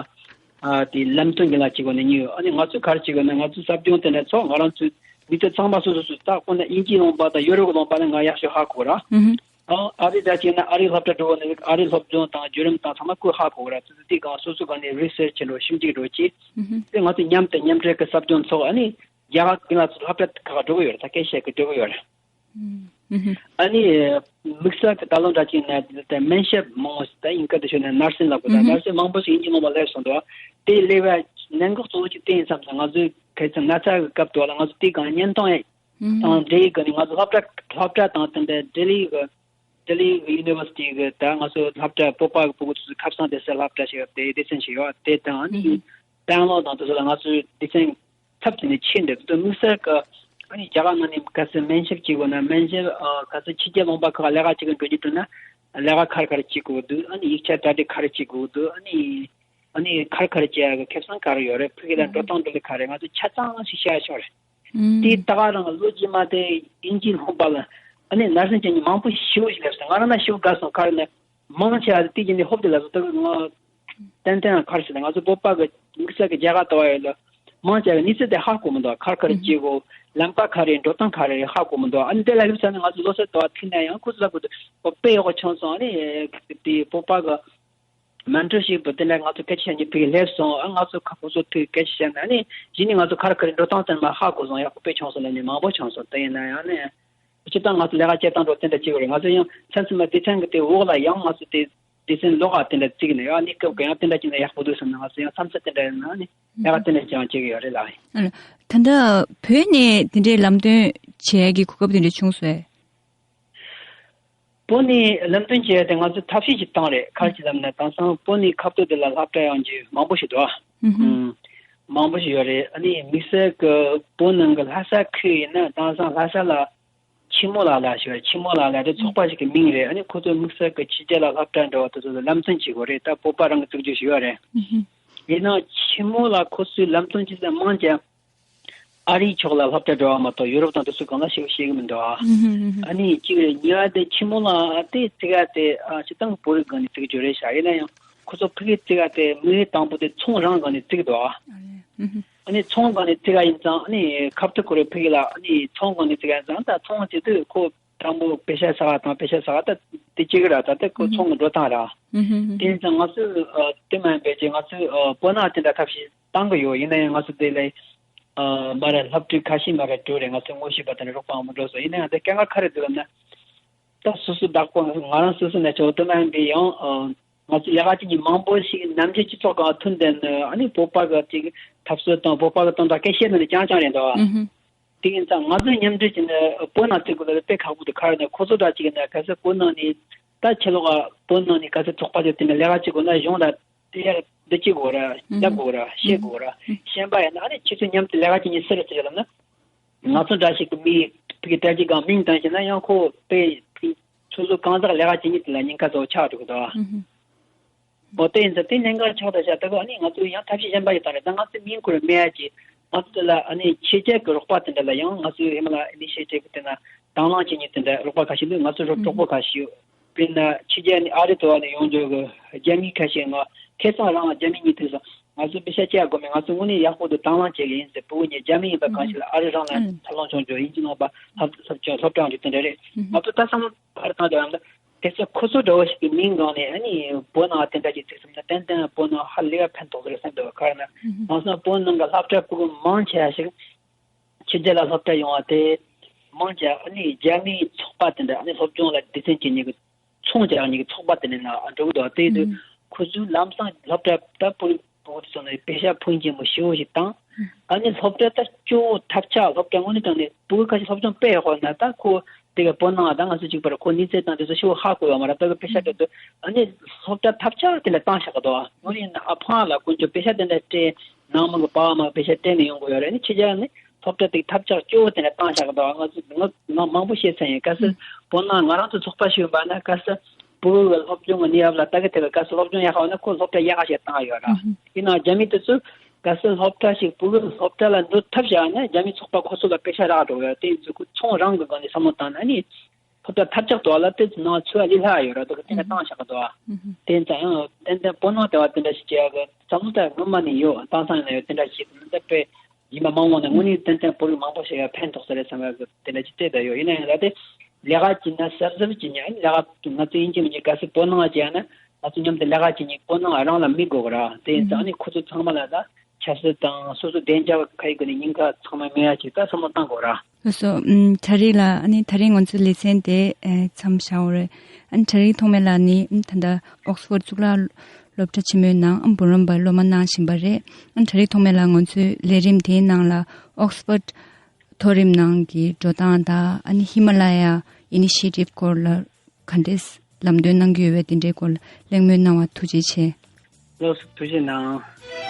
ཨ་དེ་ལམ་སྟོན་རྒན་ལགས་གཅིག་གོ་ནས་གཉིས་ཡོད། ཨ་ནི་ང་ཚོས་ག་རེ་བྱེད་དགོས་ན་ང་ཚོས་གསབ་སྦྱོང་དེ་འདྲ་ཚོགས། ང་རང་ཚོའི་མི་ཚེ་ཚང་མ་སོ་སོ་སོ་ད་ཁོ་ན་དབྱིན་ཇིའི་ལུང་པ་དང་ཡོ་རོབ་ཀྱི་ལུང་པ་ནི་ང་ཡག་ཤོས་ཧ་གོ་ར། ཨང་ཨ་རི་འདྲ་བྱས་ན་ཨ་རིའི་སློབ་གྲྭ་འགྲོ་བ་ནི་ཨ་རིའི་སློབ་སྦྱོང་དང་བརྒྱུད་རིམ་དང་ཚང་མ་ཁོས་ཧ་གོ་ར། ཙི་ཙི་དེ་གང་སོ་སོ་གང་ནས་research བྱེད་འགྲོ་ཞིབ་འཇུག་འགྲོ་ཅི། དེ་ང་ཚོ་མཉམ་དུ་མཉམ་འབྲེལ་གྱི་གསབ་སྦྱོང་ཚོགས། ཨ་ནི་རྒྱ་གར་གྱི་ང་ཚོ་སློབ་གྲྭ་ཁག་འགྲོ་གི་ཡོད་རེད། ད་སྐད་བཤད་གི་འགྲོ་གི་ཡོད་རེད། ཨ་ནི་དམིགས་བསལ་གྱི་ད་ལོ་འདྲ་ཅིག་ན་ད་མན་ཤབ་མང་པོ་ཞིག་ད་ཡིན་སྐད་དུ་ཞུས་ན་nursing ལབ་དགོས། ད་nursing མང་པོ་ཞིག་དབྱིན་ཇི་ནང་མ་སླེབས་སོང་འདུག་དེ་སླེབས་པ་གནད་འགག་གཙོ་བོ་གཅིག་དེ་ཡིན་བསམ་སོང་། ང་ཚོའི་གལ་སྲིད་ན་ཚ་གི་སྐབས་དུ་བ་ལ་ང་ཚོ་དེ་གང་བརྙན་ཐུང་ཡང་དང་འབྲེལ་ཡོད་གི་ནི་ང་ཚོ་སློབ་གྲྭ་སློབ་གྲྭ་དང་དེ་འདྲ་ལྡི་ལི་གི་ལྡི་ལི་གི་ཡུ་ནི་ཝར་སི་ཊི་གི་ད་ང་ཚོ་སློབ་གྲྭ་བོད་པ་གི་ཕྲུ་གུ་ཚོ་ཁ་སང་དེ་སེ་སློབ་གྲྭ་ཞིག་ཡོད་དེ་སྡེ་ཚན་ཞིག་ཡོད་དེ་དང་ཨ་ནི་པེང་ལོར་དང་དེ་ཚོ་ལ་ང་ཚོའི་སྡེ་ཚན་ཚབ་བྱས་ནས་ཕྱིན་འདུག་དེ་དམིགས་བསལ་གི་ཨ་ནི་རྒྱ་གར་ནང་ནས་ག་ཚོད་མན་ཤབ་བྱེད་དགོས་ན་མན་ཤབ་ག་ཚོད་ཕྱི་རྒྱལ་ལུང་པ་ཁག་ལས་ཀ་བྱེད་གི་འགྲོ་རྒྱུ་འདུག་ན་ལས་ཀ་ག་རེ་ག་རེ་བྱེད་དགོས་འདུག་ཨ་ནི་ཡིག་ཆ་གྲ་སྒྲིག་ག་རེ་བྱེད་དགོས་འདུག་ཨ་ནི། ཨ་ནི་ག་རེ་ག་རེ་བྱེད་ཡག་གི་ཁེ་བཟང་ག་རེ་ཡོད་རེད། ཕ་གི་ལ་འགྲོ་སྟངས་འགྲོ་ལུགས་ག་རེ་ང་ཚོ་ཆ་ཚང་ཞིག་བཤད་ཆོག་རེད། དེ་ད་ག་རང་ལོ་རྗེས་མ་དེ་དབྱིན་ཇིའི་ལུང་པ་ལ་ཨ་ནི་ནར་སིང་བྱེད་མཁན་མང་པོ་ཞེ་པོ་ཞིག་སླེབས་སོང་། ང་རང་ན་ཞེ་པོ་དགའ་སོང་། ག་རེ་ནས་མང་ཆེ་བ་དེ་དེ་བྱས་ནས་ཧོབ་དེ་ལ་སོང་། ད་ང་ཏན་ཏན་ག་རེ་ཞིག་ལ་ང་ཚོ་བོད་པ་གི་དམིགས་བསལ་གི་རྒྱ་གར་ལྟ་བ་ཡོད་ལ་མང་ཆེ་བ་གི་གནས་ཚུལ་དེ་ཧ་གོ་མི་འདུག་ག་རེ་ག་རེ་བྱེད་དགོས། ལམ་ཀ་ག་རེ་འགྲོ་སྟངས་ག་རེ་རེད་ཧ་གོ་མི་འདུག་ཨ་ནི་དེ་ལ་སླེབས་ཚར་ནས་ང་ཚོ་ལོ་གསར་ལྟ་བ་ཐུག་ན་ཡང་ཁོ་ཚོ་ལ་གོ་དུས་དཔེ་ཡག་པོ་བྱུང་སོང་། ཨ་ནི་དེ་བོད་པ་གི་མན་ཊོར་ཤིབ་དེ་འདྲ་ང་ཚོ་སྐད་ཆ་བཤད་མཁན་ཕ་གི་སླེབས་སོང་། ཨ་ང་ཚོ་ཁ་ཁོ་ཚོ་ཐུག་སྐད་ཆ་བཤད་ན་ཨ་ནི་གཞི་ནས་ང་ཚོ་ག་རེ་ག་རེ་འགྲོ་སྟངས་ཚང་མ་ཧ་གོ་སོང་། ཡག་པོ་དཔེ་བྱུང་སོང་ལབ་ནས་མང་པོ་བྱུང་སོང་། དེ་ཡིན་ན་ཡང་ནི་སྤྱིར་བཏང་ང་ཚོ་ལས་ཀ་བྱེད་སྟངས་འགྲོ་དེ་འདྲ་བྱེད་དགོས་རེད། ང་ཚོ་ཡང་མཚམས་མཚམས་མ་སྡེ་ཚན་གི་དེ་འོག་ལ་ཡང་ང་ཚོ་དེ་སྡེ་ཚན་ལོགས་ཀ་དེ་འདྲ་བརྩིས་ནས་ཡང་ཨ་ནི་སྐབས་ག་ཡང་དེ་འདྲ་བྱས་ན་ཡག་པོ་འདུག་བསམ་ནས་ང་ཚོ་ཡང་མཚམས་མཚམས་དེ་འདྲ་ཡིན་ན་ཨ་ནི་ལས་ཀ་དེ་འདྲ་བྱེད་ཡང་བྱེད་ཀྱི་ཡོད་རེད་ལགས། ཨ་ལ། ད་ལྟ་བོད་ནས་དེ་འདྲའི་ལམ་སྟོན་བྱེད་ཡག་གི་གོ་སྐབས་དེ་འདྲ་བྱུང་སོང་ངས། བོད་ནས་ལམ་སྟོན་བྱས་ཏེ་ང་ཚོས་ཐབས་ཤེས་ཅིག་བཏང་རེད། ག་རེ་ཅིག་ལབ་ན་དེང་སང་བོད་ནས་ཁ་ཐོར་དེ་ལ་སློབ་གྲྭ་ཡོང་རྒྱུ་མང་པོ་ཞིག་འདུག་ཨ། ཨུམ། མང་པོ་ཞིག་ཡོད་རེད། ཨ་ནི་དམིགས་བསལ་གྱི་བོད་ནང་གི་ལྷ་ས་ཁུལ་ཡིན་ན་དེང་སང་ལྷ་ས་ལ་ཆེན་མོ་ལགས་ལ་ཞིག་ཡོད་རེད། ཆེན་མོ་ལགས་ལ་དེ་ཚོགས་པ་ཞིག་གི་མིང་རེད། ཨ་ནི་ཁོ་ཚོ་དམིགས་བསལ་གྱི་ཕྱི་རྒྱལ་ལ་སློབ་གྲྭ་འགྲོ་བ་དེ་ཚོ་ལ་ལམ་སྟོན་བྱེད་དགོས་རེད། ད་བོད་པ་རང་གི་བཙུགས་རྒྱུ་ཞིག་ཡོད་རེད། ཨུམ། ཡིན་ནའང་ཆེན་མོ་ལགས་ཁོ་ཚོའི་ལམ་སྟོན་བྱེད་ས་མང་ཆེ་ཨ་རིའི་ཕྱོགས་ལ་སློབ་གྲྭ་འགྲོ་བ་མ་གཏོགས་ཡུ་རོབ་དང་དེ་ཚོའི་སྒང་ལ་ཞེ་པོ་ཤེས་ཀྱི་མི་འདུག་ཨ། ཨ་ནི་གཅིག་རེད། གཉིས་པ་དེ་ཆེན་མོ་ལགས་དེ་བརྩི་ཡག་དེ་ཨ་སྤྱིར་བཏང་གི་བོད་རིགས་སྒང་ནས་བརྩི་རྒྱུ་རེད་ཤག་ཡིན་ན་ཡང་ཁོ་ཚོ་ཕ་གིར་བརྩི་ཡག་དེ་དམིགས་ཡུལ་དང་པོ་དེ་ཚོང་རང་སྒང་ནས་བརྩི་གི་འདུག་ཨ། ཨ་ནི་ཚོང་སྒང་ནས་བརྩི་ཡག་ཡིན་ཙང་ཨ་ནི་ཁ་ཐོར་ཁོ་རེ་ཕ་གི་ལ་ཨ་ནི་ཚོང་སྒང་ནས་བརྩི་ཡག་ཡིན་ཙང་ད་ཚོང་བྱེད་དུས་ཁོ་དང་པོ་པེ་ཤ་ཟ་ག་དང་པེ་ཤ་ཟ་ག་ད་དེ་གཅིག་ར། ད་དེ་ཁོ་ཚོང་གི་འགྲོ་སྟངས་ར། དེ་ཡིན་ཙང་ང་ཚོས་ཨ་དེ་མ་ཡིན་པའི་ཅིག་ང་ཚོས་ཨ་བོད་ནང་དེ་འདྲ་ཐབས་ཤེས་བཏང་གི་ཡོད། ཡིན་ན་ཡང་ང་ཚོ་དེ་ལས་ཨ་མ་ར་སློབ་ཕྲུག་ཁ་ཤས་མ་ར་འགྲོ་རེད། ང་ཚོ་ངོ་ཤེས་པ་དང་རོགས་པ་མང་པོ་འགྲོ་སོང་། ཡིན་ན་ཡང་དེ་དཀའ་ངལ་ག་རེ་འདུག་ལབ་ན་ད་སོ་སོ་བདག་པོ་ང་རང་སོ་སོ་ནས་ཆོག་དེ་མ་ཡིན་པའི་ཡང་ཨ་ང་ཚོ་ལས་ཀ་བྱེད་མཁན་མང་པོ་ཞིག་ནམ་རྒྱུན་སྤྱི་ཚོགས་སྒང་མཐུན་ལྡན་ཨ་ནི་བོད་པ་གི་ཅིག་འཐབ་རྩོད་དང་བོད་པ་གི་དོན་དག་སྐད་བཤད་ནས་རྐྱང་རྐྱང་རེད་འདུག་ཨ། དེ་ཡིན་ཙང་ང་ཚོས་མཉམ་འབྲེལ་བྱས་ནས་བོད་ནང་བཙུགས་དགོས་ལ་དཔེ་ཁག་པོ་འདུག་ག་རེ་ན་ཁོ་ཚོ་འདྲ་ཅིག་ཡིན་ན་གལ་སྲིད་བོད་ནང་ནས་ད་ཕྱི་ལོགས་ཨ་བོད་ནང་ནས་གལ་སྲིད་ཚོགས་པ་ཞིག་བཙུགས་ནས་ལས་ཀ་བྱེད་དགོས་ན་གཞུང་ལ་དེ་ཡར་འདི་བྱེད་དགོས་ར་བསླབ་དགོས་ར་བཤད་དགོས་ར་ཤེས་པ་ཡིན་ན་ཨ་ནི་ཁྱེད་ཚོ་མཉམ་དུ་ལས་ཀ་བྱེད་མཁན་སུ་རེད་ཟེར་ལབ་ན་ང་ཚོ་འདྲ་ཞིག་གི་མི་ཕ་གི་དྲ་རྒྱའི་སྒང་མིང་བཏང་བྱས་ན་ཡང་ཁོ་དཔེ་སོ་སོ་གང་ཟག་ལས་ཀ་བྱེད་མཁན་དེ་ལ་ཉེན་ཁ་ཚ་པོ་ཆགས་འགྲོ་གི་འདུག་ཨ། འོ་དེ་ཡིན་ཙང་དེ་གནད་འགག་ཆགས་ད་བྱ། ད་ག་ཨ་ནི་ང་ཚོས་ཡང་ཐབས་ཤེས་གཞན་པ་ཞིག་བཏང་རེད། ད་ང་ཚོས་མིང་ཁུར་མེད་ཡ་ཅིག་ང་ཚོ་ལ་ཨ་ནི་ཕྱི་རྒྱལ་གྱི་རོགས་པ་དེ་འདྲ་ལ་ཡང་ང་ཚོའི་ཧི་མ་ལ་ཡ་ཨི་ནི་ཤི་ཡེ་ཊིབ་དེ་ན་དང་བླངས་བྱེད་མཁན་དེ་འདྲ་རོགས་པ་ཁ་ཤས་འདུག་ང་ཚོ་རོགས་གྲོགས་པོ་ཁ་ཤས་ཡོད། དཔེར་ན་ཕྱི་རྒྱལ་ནས་ཨ་རི་དུ་བ་ནས་ཡོང་རྒྱུ་གི་རྒྱ་མི་ཁ་ཤས་ང་ཁ་སང་རང་ལ་རྒྱ་མི་གཉིས་ཐུག་སོང་། ང་ཚོ་པེ་ཤ་སྐྱེལ་དགོས་མེད། ང་ཚོ་དངོས་གནས་ཡག་པོ་འདུག་དང་བླངས་བྱེད་གི་ཡིན་ཟེར། ཕྲུ་གུ་གཉིས་རྒྱ་མི་ཡིན་པ་གང་ཞིག་ལ་ཨ་རི་རང་ལ་ཨ་ནི་ཐབས་ལམ་བྱུང་རྒྱུ་ཡིན་གཅིག་མིན་པ་ལྷབ་ལྷབ་ཆོག་ལྷོ་བྲང་རྒྱུ་དེ་འདྲ་རེད། ང་ཚོ་ད་བསམ་བློ་བར་བཏང་རྒྱུ་ཡང་ད། དེ་ཚོ་ཁོ་ཚོ་འདྲ་བོ་ཞིག་གི་མིང་སྒང་ནས་ཨ་ནི་བོད་ནང་དེ་འདྲ་ཞིག་བྱས་སོང་ན་ཏན་ཏན་བོད་ནང་ཧ་ལས་ཡ་ཕན་ཐོགས་ཀྱི་རེད་བསམ་འདུག་ག་རེ་ན། ང་ཚོ་བོད་ནང་གི་སློབ་གྲྭ་ཕྲུ་གུ་མང་ཆེ་བ་ཞིག་ཕྱི་རྒྱལ་ལ་སློབ་གྲྭ་ཡོང་བ་དེ་མང་ཆེ་ཨ་ནི་རྒྱ་མིའི་ཚོགས་པ་དེ་འདྲ་ཨ་ནི་སློབ་སྦྱོང་ལ་སྡེ་ཚན་བྱེད་མཁན་གྱི་ཚོང་རྒྱག་མཁན་གྱི་ཚོགས་པ་དེ་འདྲ་ནང་འགྲོ་གི་འདུག་དེ་དུས་ཁོ་ཚོའི་ལམ་སང་སློབ་གྲྭ་ད་ཕྲུ་གུ་ཕྲུ་གུ་དེ་ཚོ་ནི་པེ་ཤ་ཕུལ་མཁན་ཆེན་པོ་ཞེ་པོ་ཞིག་བཏང་། ཨ་ནི་སློབ་གྲྭ་ད་སྐྱོ་བོ་ཐབས་ཆག་སློབ་གྲྭ་དངོས་གནས་དྲང་གནས་ཕྲུ་གུ་ཁ་ཤས་སློབ་སྦྱོང་དཔེ་ཡག་པོ་ན་ད་ཁོ་དེ་ག་བོད་ནང་ད་ང་ཚོ་གཅིག་པར་ཁོ་གནས་ཚད་དང་དེ་ཚོ་ཞེ་པོ་ཧ་གོ་ཡོད་མ་རེད། ད་གི་པེ་ཤ་སྤྲད་དུས་ཨ་ནི་སློབ་གྲྭ་ཐབས་ཆག་དེ་འདྲ་བཏང་བཞག་གི་འདུག་དངོས་གནས་ཨ་ཕ་ལ་དཀོན་མཆོག་པེ་ཤ་དེ་འདྲ་སྤྲད། ནང་མི་གི་པ་ཕ་མ་པེ་ཤ་སྤྲད་ནས་ཡོང་དགོས་ཡོད་རེད། ཨ་ནི་ཕྱི་རྒྱལ་ནི་སློབ་གྲྭ་དེ་ཐབས་ཆག་སྐྱོ་བོ་དེ་འདྲ་བཏང་བཞག་གི་འདུག་ང་ཚོ་ང་མང་པོ་བཤད་ཚར་ཡིན། གལ་སྲིད་བོད་ནང་ང་རང་ཚོ་ཚོགས་པ་ཞིག་ཡོད་པ་ན་གལ་སྲིད་ཕྲུ་གུ་གི་སློབ་སྦྱོང་གི་གནས་བབ་ལ་ལྟ་གི་ཐེབས་པའི་སྐབས་སུ་སློབ་སྦྱོང་ཡག་པ་ཡོད་ན་ཁོ་སློབ་གྲྭ་ཡག་ག་ཞིག་བཏང་ཡོད་ར། ཡིན་ནའང་རྒྱ་མི་དེ་ཚོས་གལ་སྲིད་སློབ་གྲྭ་ཞིག་ཕྲུ་གུ་སློབ་གྲྭ་ལ་འགྲོ་ཐབས་བྱ་ན་རྒྱ་མི་ཚོགས་པ་ཁོ་ཚོ་ལ་པེ་ཤ་རག་འགྲོ་གི་ཡོད། དེ་ཡིན་ཚུལ་ཁོ་ཚོང་རང་གི་སྒང་ནས་བསམ་བློ་བཏང་ན་ནི་སློབ་གྲྭ་ཐབས་ཆག་ཏུ་བ་ལ་དེ་ནང་ཚུད་ལས་སླ་ཡོད་ར། དེ་ག་དེ་འདྲ་བཏང་བཞག་གི་འདུག་ཨ། དེ་ཡིན་ཙང་ཡང་ཏན་ཏན་བོད་ནང་དེ་བ་དེ་འདྲ་ཞིག་བྱེད་ཡག་གི་བསམ་བློ་ད་སྔོན་མ་ནས་ཡོད། དེང་སང་ཡིན་ན་ཡོད། དེ་འདྲ་ཞིག་ད་དཔེ་ཡིན་པ་མང་བོ་ནས་དངོས་གནས་ཏན་ཏན་བོད་རིགས་མང་པོ་ཞིག་ཡ་ཕན་ཐོགས་ས་རེད་བསམ་ཡག་གི་དེ་འདྲ་ཞིག་བལྟས་ད་ཡོད། ཡིན་ན་ཡང་ད་དེ་ལས་ཀ་བྱེད་ན་གཟབ་གཟབ་བྱེད་ཉན་ལས་ཀ་ང་ཚོ་ཡིན་གཅིག་མིན་གཅིག་གལ་སྲིད་བོད་ནང་བྱས་ན་ང་ཚོ་མཉམ་དུ་ལས་ཀ་བྱེད་ཉན་བོད་ནང་རང་ལ་མི་དགོས་གི་ར། དེ་ཡིན་ཙང་ཨ་ནི་ཁོ་ཚོ་ཚང་མ་ལ་ད་ཆབ་སྲིད་དང་སོ་སོ་བདེ་འཇགས་ཁ་ཡི་སྒོ་ནས་ཉེན་ཁ་ཚང་མ་མེད་ཡ་ཅིག་ད་བསམ་བློ་བཏང་དགོས་ར། ལགས་སོ། ཨམ། གྲ་རིག་ལགས། ཨ་ནི་ད་རིང་ང་ཚོའི་ལེ་ཚན་དེ་ཨེ་མཚམས་བཞག་འོ་རེད། ཨ་ནི་གྲ་རིག་ཐོགས་མེད་ལགས་ནི་ཨམ་ད་ལྟ་ཨོག་སི་ཕོར་ཌི་གཙུག་ལག་སློབ་གྲྭ་ཆེན་མོའི་ནང་ཨམ་འབུམ་རམས་པ་སློབ་མ་གནང་བཞིན་པ་རེད། ཨ་ནི་གྲ་རིག་ཐོགས་མེད་ལགས་ང་ཚོའི་ལས་རིམ་དེའི་ནང་ལ་ཨོག་སི་ཕོར་ཌི་མཐོ་རིམ་ནང་གི་འགྲོ་སྟངས་དང་ཨ་ནི་ཧི་མ་ལ་ཡ་ཨི་ནི་ཤི་ཡེ་ཊིབ་སྐོར་ལ་ག་འདྲས་ལམ་སྟོན་གནང་གི་ཡོད་པའི་དེ་འདྲའི་སྐོར་ལ་གླེང་མོལ་གནང་བ་ཐུགས་རྗེ་ཆེ། ལགས་སོ། ཐུགས་རྗེ་གནང་།